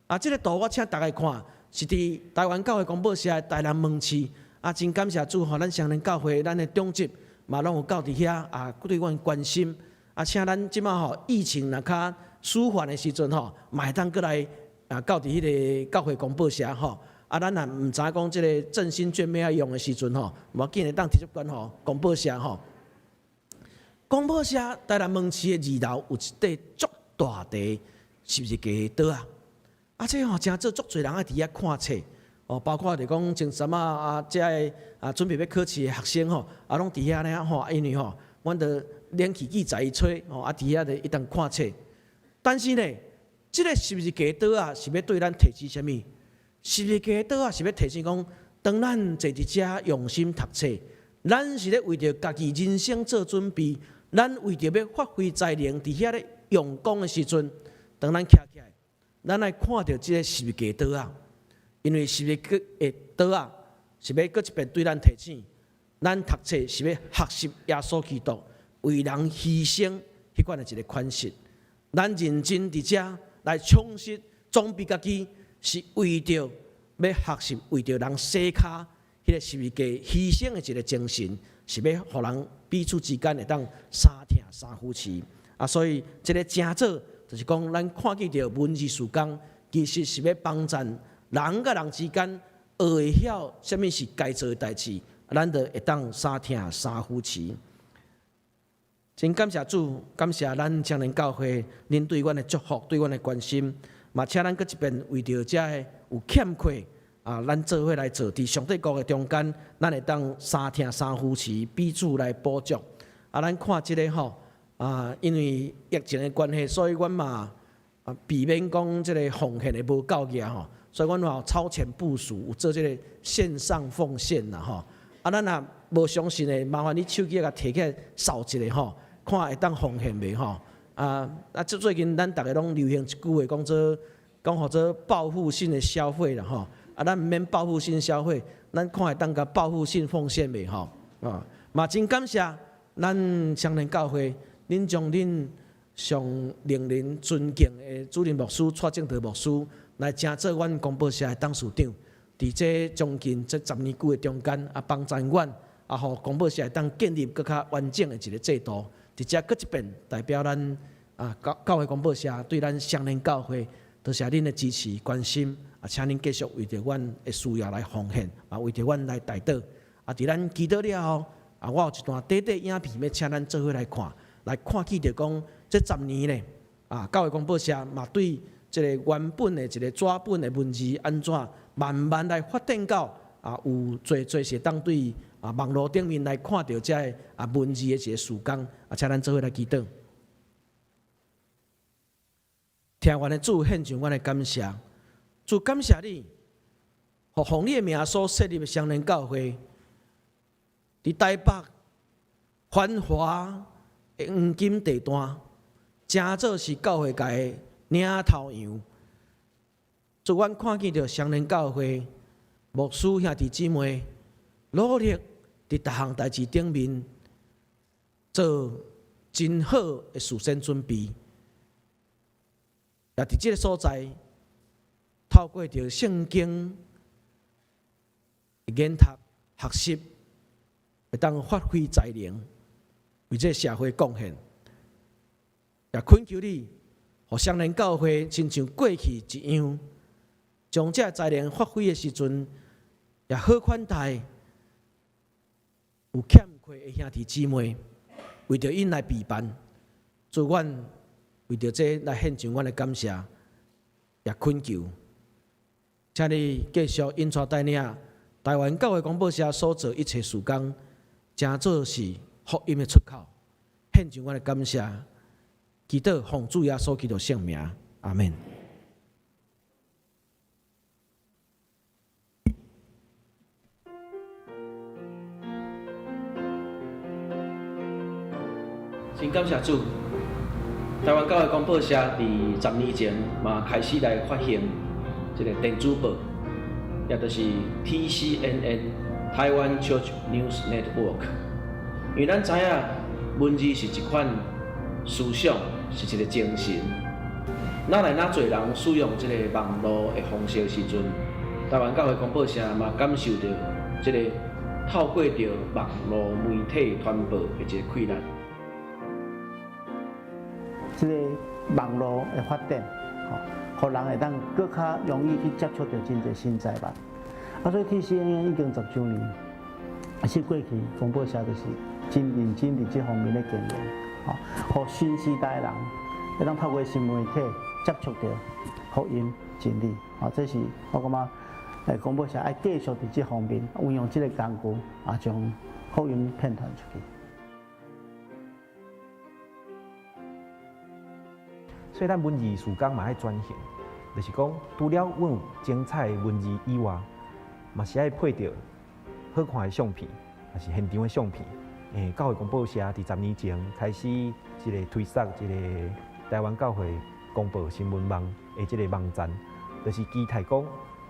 啊，這個圖我請大家看，是佇台灣教會公報社的台南門市。啊，真感謝主，予咱雙連教會，咱的長執嘛攏有到佇遐啊，對阮關心。啊，請咱這馬吼疫情若較舒緩的時陣吼，嘛會當閣來啊，到佇彼个教會公報社吼。啊，咱若毋知影講這个振興券欲按用的時陣吼，無要緊會當直接捐予公報社吼。公報社台南門市的二樓有一塊足大塊十字架的桌仔，啊，這吼誠做足濟人愛佇遐看冊，哦，包括就講前陣仔啊，這个啊準備欲考試的學生吼，啊，攏佇遐咧看，因為吼，阮著冷氣機在吹，吼，啊，佇遐就一當看冊。但是呢，這个十字架桌仔是欲對咱提醒啥物？十字架桌仔是欲提醒講，當咱坐佇遮用心讀冊，咱是咧為著家己人生做準備，咱為著欲發揮才能，佇遐咧用功的時陣，當咱徛起來，咱愛看著這个十字架桌仔，因為十字架的桌仔是欲閣一遍對咱提醒，咱讀冊是欲學習耶穌基督為人犧牲彼款的一個款式。咱認真佇遮來充實裝備家己，是為著欲學習，為著人洗跤彼个十字架犧牲的一個精神，是欲予人彼此之間會當相疼相扶持。啊，所以這个誠做就是講，咱看見著文字事工，其實是欲幫助人佮人之間學會曉啥物是該做的代誌，咱就會當相疼相扶持。真感謝主，感謝咱青年教會，恁對阮的祝福，對阮的關心，嘛請咱閣一遍為著遮个有欠缺啊，咱做伙來做，佇上帝國的中間，咱會當相疼相扶持，彼此來補足。啊，咱看這个吼，啊，因為疫情的關係，所以阮嘛啊避免講這个奉獻的無夠額吼，所以阮嘛有超前部署，有做這个線上奉獻啦吼。啊，咱若無相信的，麻煩你手機共提起來掃一下吼，看會當奉獻袂吼？啊啊！這最近咱逐家攏流行一句話，講做講號做報復性的消費啦吼。啊，咱毋免報復性消費，咱看會當共報復性奉獻袂吼？啊，嘛真感謝咱雙連教會，恁將恁上令人尊敬的主任牧師蔡正德牧師，來成做阮公報社的董事長。佇這將近這10年久的中間，啊幫贊阮，啊予公報社會當建立閣較完整的一個制度。佇遮閣一遍代表咱啊教教會公報社對咱雙連教會多謝恁的支持關心，啊請恁繼續為著阮的需要來奉獻，啊為著阮來代禱。啊佇咱祈禱了後，啊我有一段短短影片欲請咱做伙來看，來看見著講這十年咧，啊教會公報社嘛對這個原本的一個紙本的文字按怎慢慢來發展到啊有濟濟是會當對啊網路頂面來看著這个啊文字的一個事工，啊請咱做伙來祈禱。疼阮的主獻上阮的感謝，主感謝你，予奉你的名所設立的雙連教會，佇台北繁華的黃金地段，成做是教會界的領頭羊。主，阮看見著雙連教會牧師兄弟姊妹努力佇逐項代誌頂面做真好的事先準備。也佇這个所在，透過著聖經研讀學習，會當發揮才能，為這个社會貢獻。也懇求你，予雙連教會親像過去一樣，將這个才能發揮的時陣，也好款待有欠缺的兄弟姊妹，為著𪜶來備辦。主，阮為著這來獻上阮的感謝，也懇求，請你繼續引帶帶領台灣教會廣播社所做一切事工，成做是福音的出口。獻上阮的感謝，祈禱奉主耶穌基督聖名，阿們。真感謝主，台灣教會廣播社佇10年前嘛開始來發行這个電子報，也就是 TCNN 台灣 Church News Network。因為咱知影文字是一款思想，是一个精神。哪來哪濟人使用這个網路的方式的時陣，台灣教會廣播社嘛感受著這个透過著網路媒體傳播的一个困難。這个網路的發展，吼，予人會當閣較容易去接觸著真濟新知物。啊，所以 TCNN 已經10週年，是過去廣播社就是真認真佇這方面咧經營，吼，予新時代的人會當透過新媒體接觸著福音真理，吼，這是我感覺，廣播社愛繼續佇這方面運用這个工具，啊，將福音遍傳出去。所以咱文字事工嘛愛轉型，就是講除了阮有精彩的文字以外，嘛是愛配著好看的相片，也是現場的相片。教會廣播社佇10年前開始這个推捒這个台灣教會公報新聞網的這个網站，就是期待講，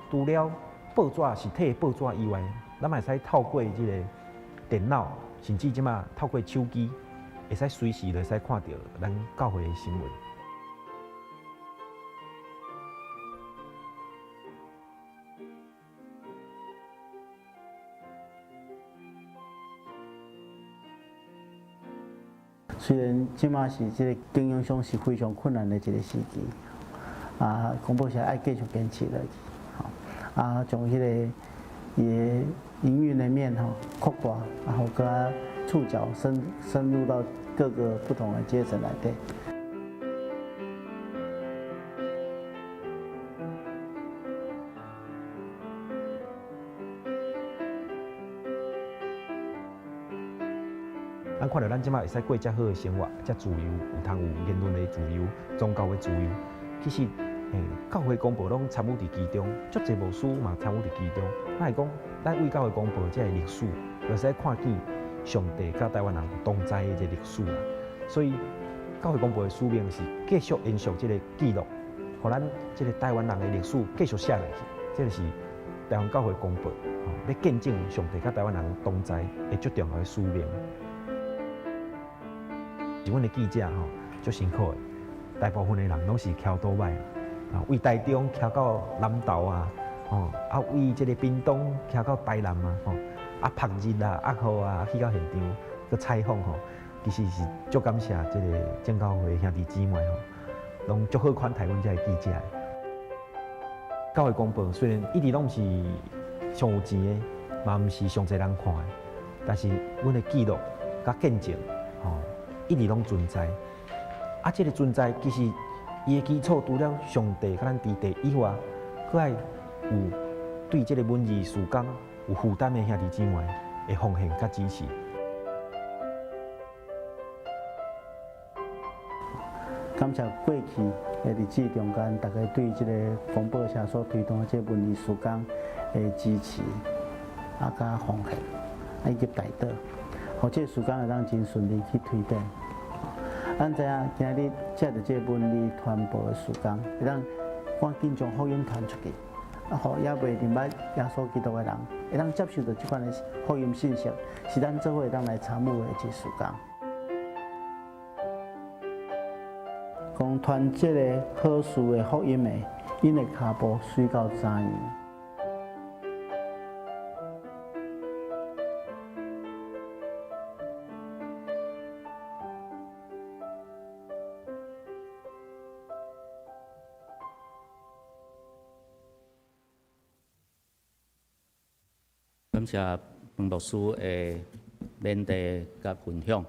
除了報紙實體的報紙以外，咱嘛會使透過這个電腦，甚至這馬透過手機，會使隨時就會使看著咱教會的新聞。雖然這馬是這个經營上是非常困難的一個時期，啊，廣播社愛繼續堅持落去，吼，啊，將彼個伊的營運的面吼擴大，然後閣較觸角深入到各個不同的階層內底。咱看著咱這馬會使過遮好的生活，遮自由，有通有言論的自由、宗教的自由。其實，教會公報攏參與佇其中，足濟牧師嘛參與佇其中。咱會講，咱為教會公報這个歷史，會使看見上帝佮台灣人同在的一个歷史啦。所以，教會公報的使命是繼續延續這个記錄，予咱這个台灣人的歷史繼續寫落去。這个是台灣教會公報，吼，欲見證上帝佮台灣人同在的足重要的使命。是阮的記者吼，足辛苦的，大部分的人攏是騎歐多擺，啊，為台中騎到南投啊，吼，啊，為這个屏東騎到台南啊，吼，啊，曝日啊，壓雨啊，去到現場閣採訪吼，其實是足感謝這个正教會兄弟姊妹吼，攏足好款待阮遮的記者。教會公報雖然一直攏毋是上有錢的，嘛毋是上濟人看的，但是阮的記錄佮見證，吼，一直攏存在。啊，這个存在其實伊的基礎除了上帝佮咱佇地以外，閣愛有對這个文字事工有負擔的兄弟姊妹的奉獻佮支持。感謝過去的日子中間，大家對這个廣播社所推動的這个文字事工的支持，啊，佮奉獻，啊，以及代禱，予這个事工會當真順利去推展。咱知影今日藉著這个文字傳播的事工，會當趕緊將福音傳出去，啊，予猶未認捌耶穌基督的人，會當接受著這款的福音信息，是咱做伙會當來參與的一個事工。講傳這个好事的福音的，𪜶的跤步隨到怎樣？感謝彭牧師的勉勵佮分享。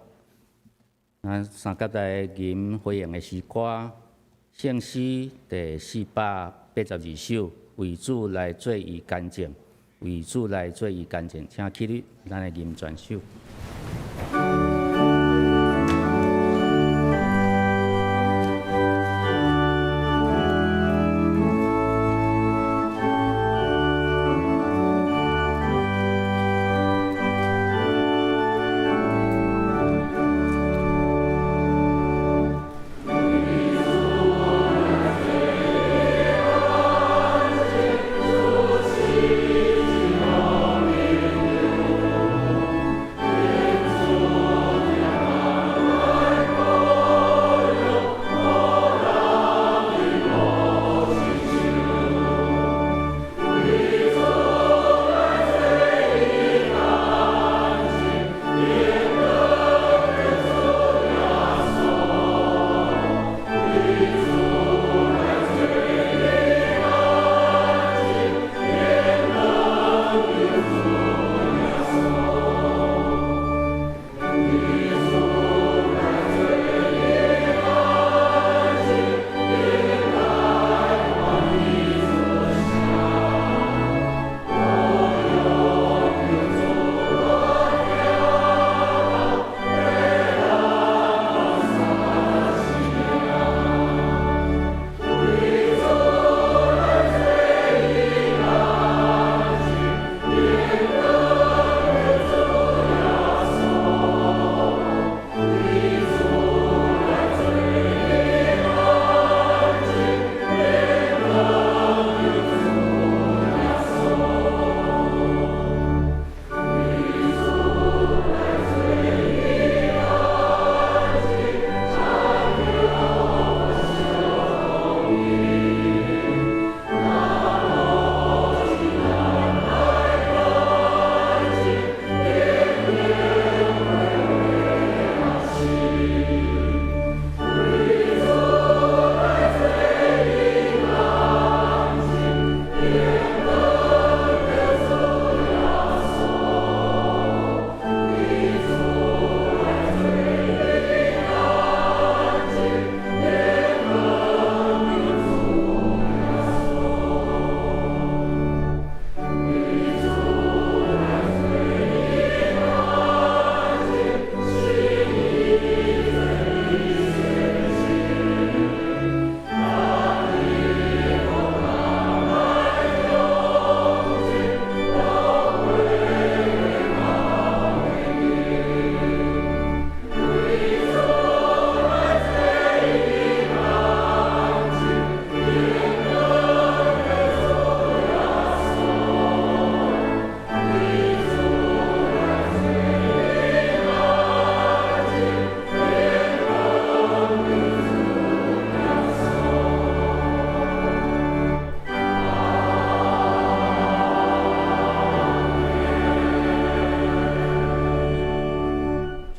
咱三甲來吟回應的詩歌，聖詩第482首，為主來做伊乾淨，為主來做伊乾淨，請起立，咱來吟全首。主。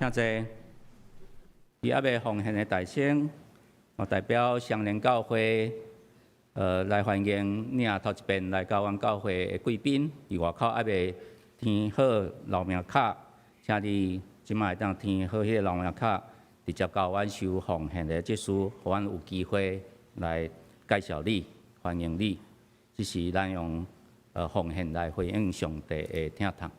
請坐。佇猶未奉獻的大聲，我代表雙連教會，來歡迎你頭一遍來到阮教會的貴賓，佇外口猶未填好留名卡，請你這擺會當填好彼个留名卡，直接到阮收奉獻的執事，予阮有機會來介紹你，歡迎你。這是咱用奉獻來回應上帝的疼痛。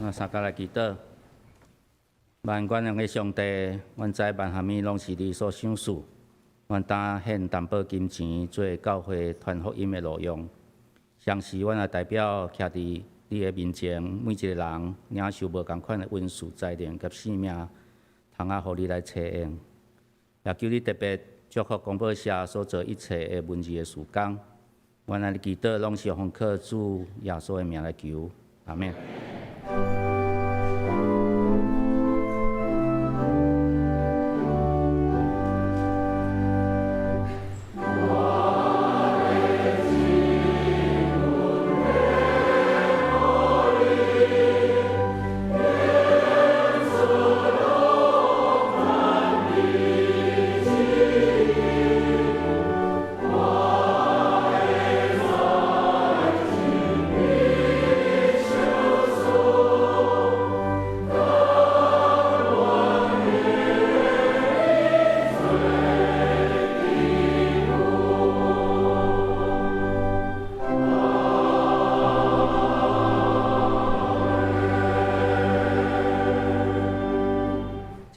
相共來祈禱，萬軍的上帝，阮知萬蝦米攏是你所賞賜，阮當獻淡薄金錢做教會傳福音的路用。同時，阮也代表徛佇你的面前，每一个人領受無仝款的恩賜、才能佮性命，通啊，予你來差用。也求你特別祝福廣播社所做一切的文字的事工。阮按呢祈禱，攏是奉靠主耶穌的名來求，阿們。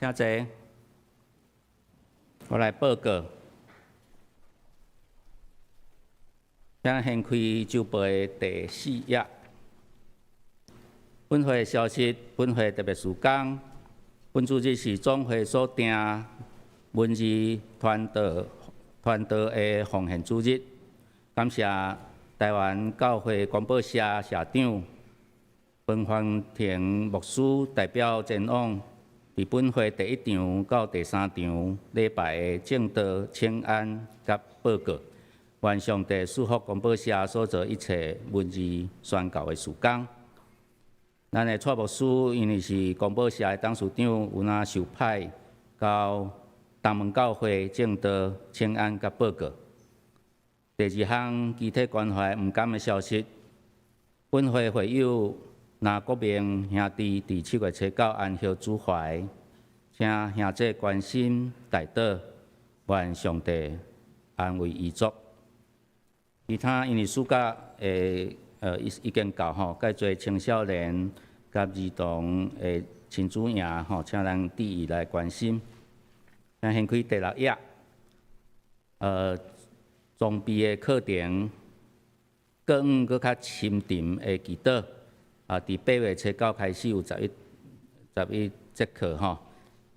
請坐，我來報告。請掀開週報的第四頁。本會消息，本會特別事工。本主日是總會所定文字傳道的奉獻主日。感謝台灣教會廣播社社長彭凡庭牧師代表前往佇本會第一場到第三場禮拜的證道請安佮報告。願上帝賜福廣播社所做一切文字宣教的事工。咱的蔡牧師因為是廣播社的董事長，有若受派到東門教會證道請安佮報告。第二項肢體關懷毋甘的消息，本會會友林國明兄弟佇7月初9安息主懷，請兄弟關心代禱，願上帝安慰遺族。其他因為暑假的已經到吼，蓋濟青少年佮兒童的親子營吼，請咱注意來關心。咱掀開第六頁，裝備的課程，更閣較深沉的祈禱。啊，佇8月初9開始有11節課吼，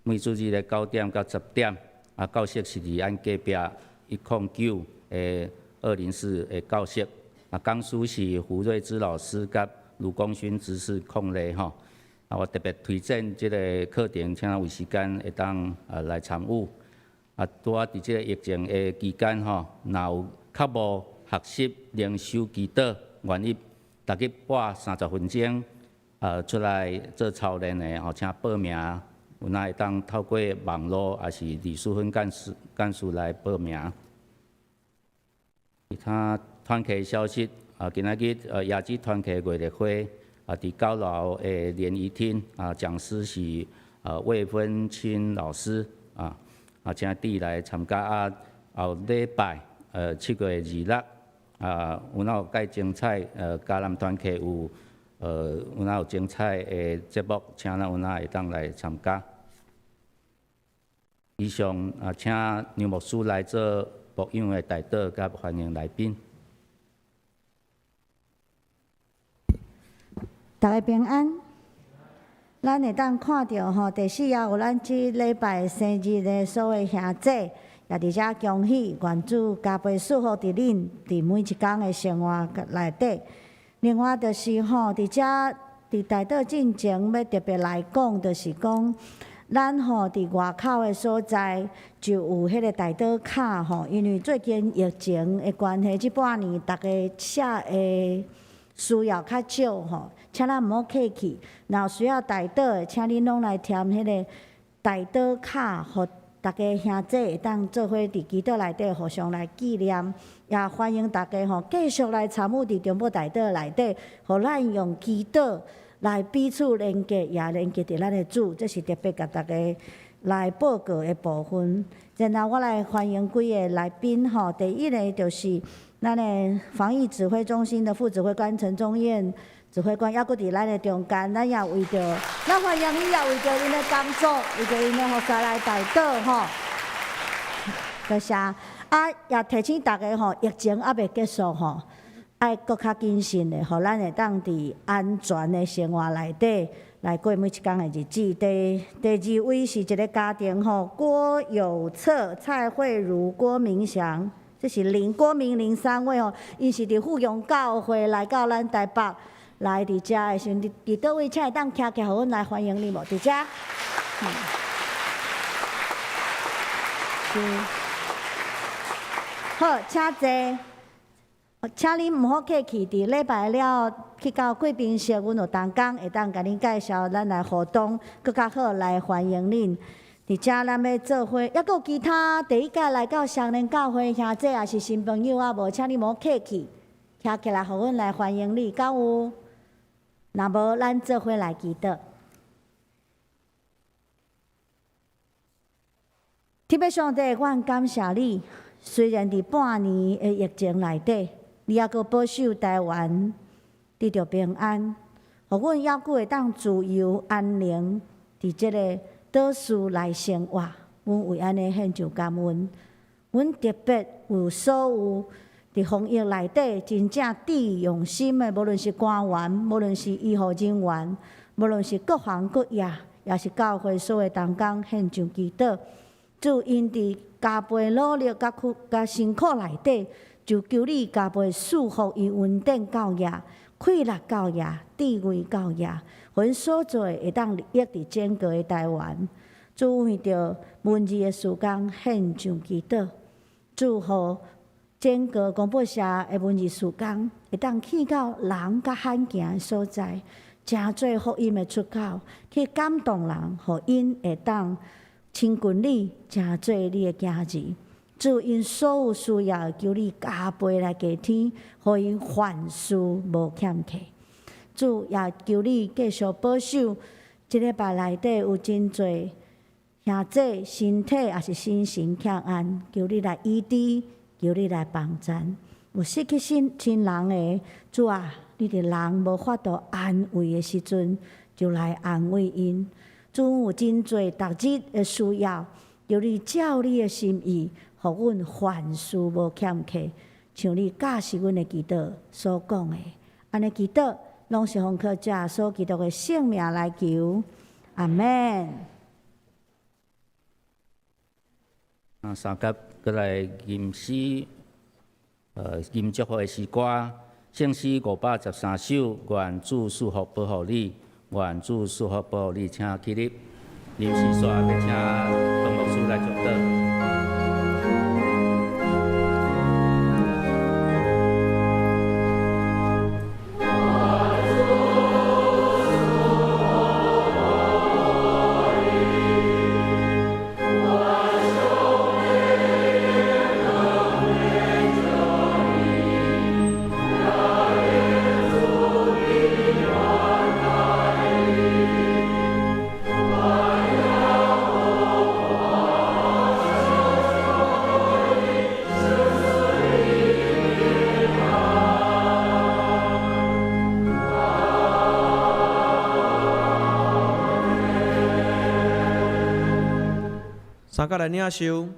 每主日的9點到10點，啊，教室是佇咱隔壁109的204的教室。啊，講師是胡瑞芝老師佮盧功勳執事控咧吼。啊，我特別推薦這個課程，請有時間會當來參與。啊，拄仔佇這個疫情的期間吼，若有較無學習靈修祈禱，願意逐日撥30分鐘，出來做操練的吼，請報名，有哪會當透過網路，抑是李淑芬幹事來報名。其他團契消息，啊，今仔日亞基團契月曆會，啊，佇9樓的聯誼廳，啊，講師是魏芬清老師，啊，啊，請注意來參加啊，後禮拜7月26，啊，有哪有蓋精彩，嘉南團契有，有哪有精彩的節目，請咱有哪會當來參加。以上啊，請梁牧師來做牧養的代禱，佮歡迎來賓。大家平安。咱會當看著吼，第四頁有咱這禮拜生日的所有兄弟，也佇遮恭喜，願主加倍賜福佇恁佇每一工的生活內底。另外就是吼，佇遮佇代禱進前欲特別來講，就是講咱吼佇外口的所在就有彼個代禱卡吼，因為最近疫情的關係，這半年逐家寫的需要較少吼，請咱毋好客氣。若有需要代禱的，請恁攏來填彼個代禱卡，予逐家兄弟會當做伙佇祈禱內底互相來紀念。也歡迎大家吼繼續來參與佇中保代禱內底，予咱用祈禱來彼此連結，也連結佇咱的主。這是特別共大家來報告的部分。然後我來歡迎幾个來賓吼，第一个就是咱的防疫指揮中心的副指揮官陳宗彥指揮官，猶閣佇咱的中間，咱也為著，咱歡迎伊，也為著𪜶的工作，為著𪜶的服侍來代禱吼。多謝。啊，也提醒大家吼，疫情猶未結束吼，愛閣較謹慎的，予咱會當佇安全的生活內底來過每一工的日子。第二位是一个家庭吼，郭有策、蔡慧如、郭明祥。這是林郭明林三位吼，𪜶是佇富強教會來到咱台北來佇遮的時陣，佇佗位，請會當徛起來，予阮來歡迎你無？佇遮。是。好，請坐。請恁毋好客氣，佇禮拜了後去到貴賓室，阮有同工會當共恁介紹咱來活動，閣較好來歡迎恁。佇遮咱欲做伙，猶閣有其他第一屆來到雙連教會兄弟，抑是新朋友啊無？請你無客氣，徛起來，予阮來歡迎你，敢有？若無，咱做伙來祈禱。天父上帝，阮感謝你，雖然佇半年的疫情內底，你猶閣保守台灣得著平安，予阮猶閣會當自由安寧佇這个島嶼來生活，阮為按呢獻上感恩。阮特別有所有佇防疫內底真正致用心的，無論是官員，無論是醫護人員，無論是各行各業，也是教會所有同工獻上祈禱。主𪜶佇加倍努力、佮苦、佮辛苦內底，就求你加倍賜福伊恩典教業、氣力教業、智慧教業，予𪜶所做的會當利益佇整個的台灣。主為著文字的事工獻上祈禱，祝福整個公播社的文字事工會當去到人較罕見的所在，成做福音的出口，去感動人，予𪜶會當親近你，成做你的囝兒。主𪜶所有需要的，求你加倍來加添，予𪜶凡事無欠缺。主也求你繼續保守，這禮拜內底有真濟兄弟身體抑是心神欠安，求你來醫治，求你來幫贊。有失去親親人的，主啊，你佇人無法度安慰的時陣，就來安慰𪜶。主有真濟逐日的需要，求你照你的心意，予阮凡事無欠缺，像你教示阮的祈禱所講的，按呢祈禱，攏是奉靠主耶穌基督的聖名來求，阿們。啊，三甲閣來吟詩，吟祝福的詩歌，聖詩513首，願主賜福保護你，願主賜福保護你，請起立。臨時煞欲請彭牧師來祝禱。三甲來領受。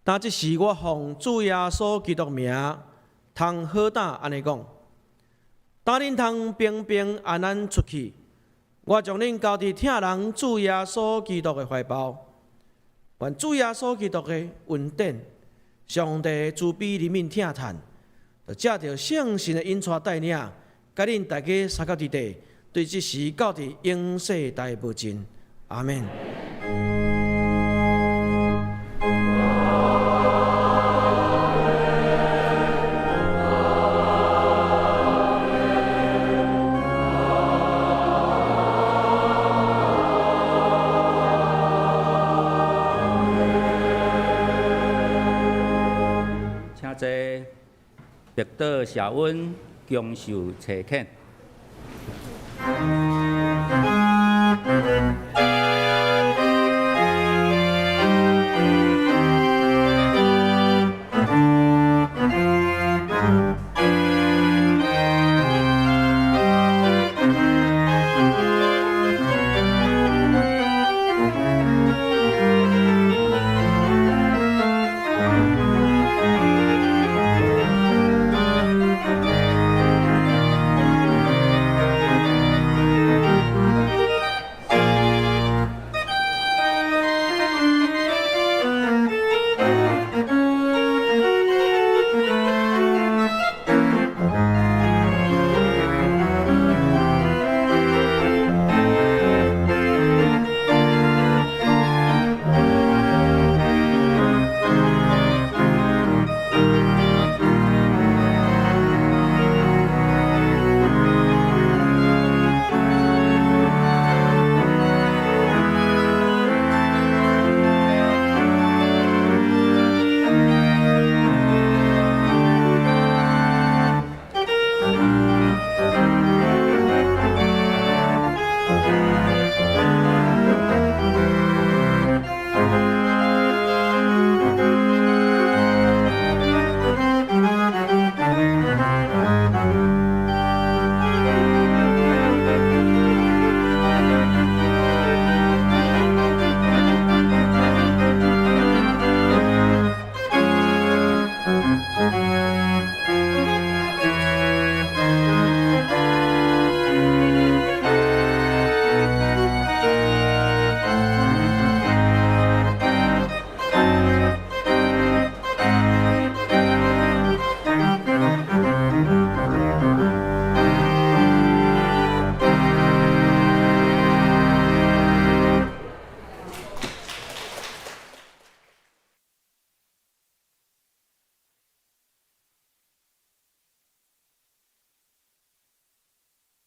當這時，我奉主耶穌基督名，通好膽按呢講：當恁通平平安安出去，我將恁交佇疼人主耶穌基督的懷抱。願主耶穌基督的恩典、上帝的慈悲、憐憫、疼嘆，就藉著聖神的引帶帶領，佮恁大家相佮佇底，對這時到佇永世代無盡。阿們。請坐，白島社溫享受差遣。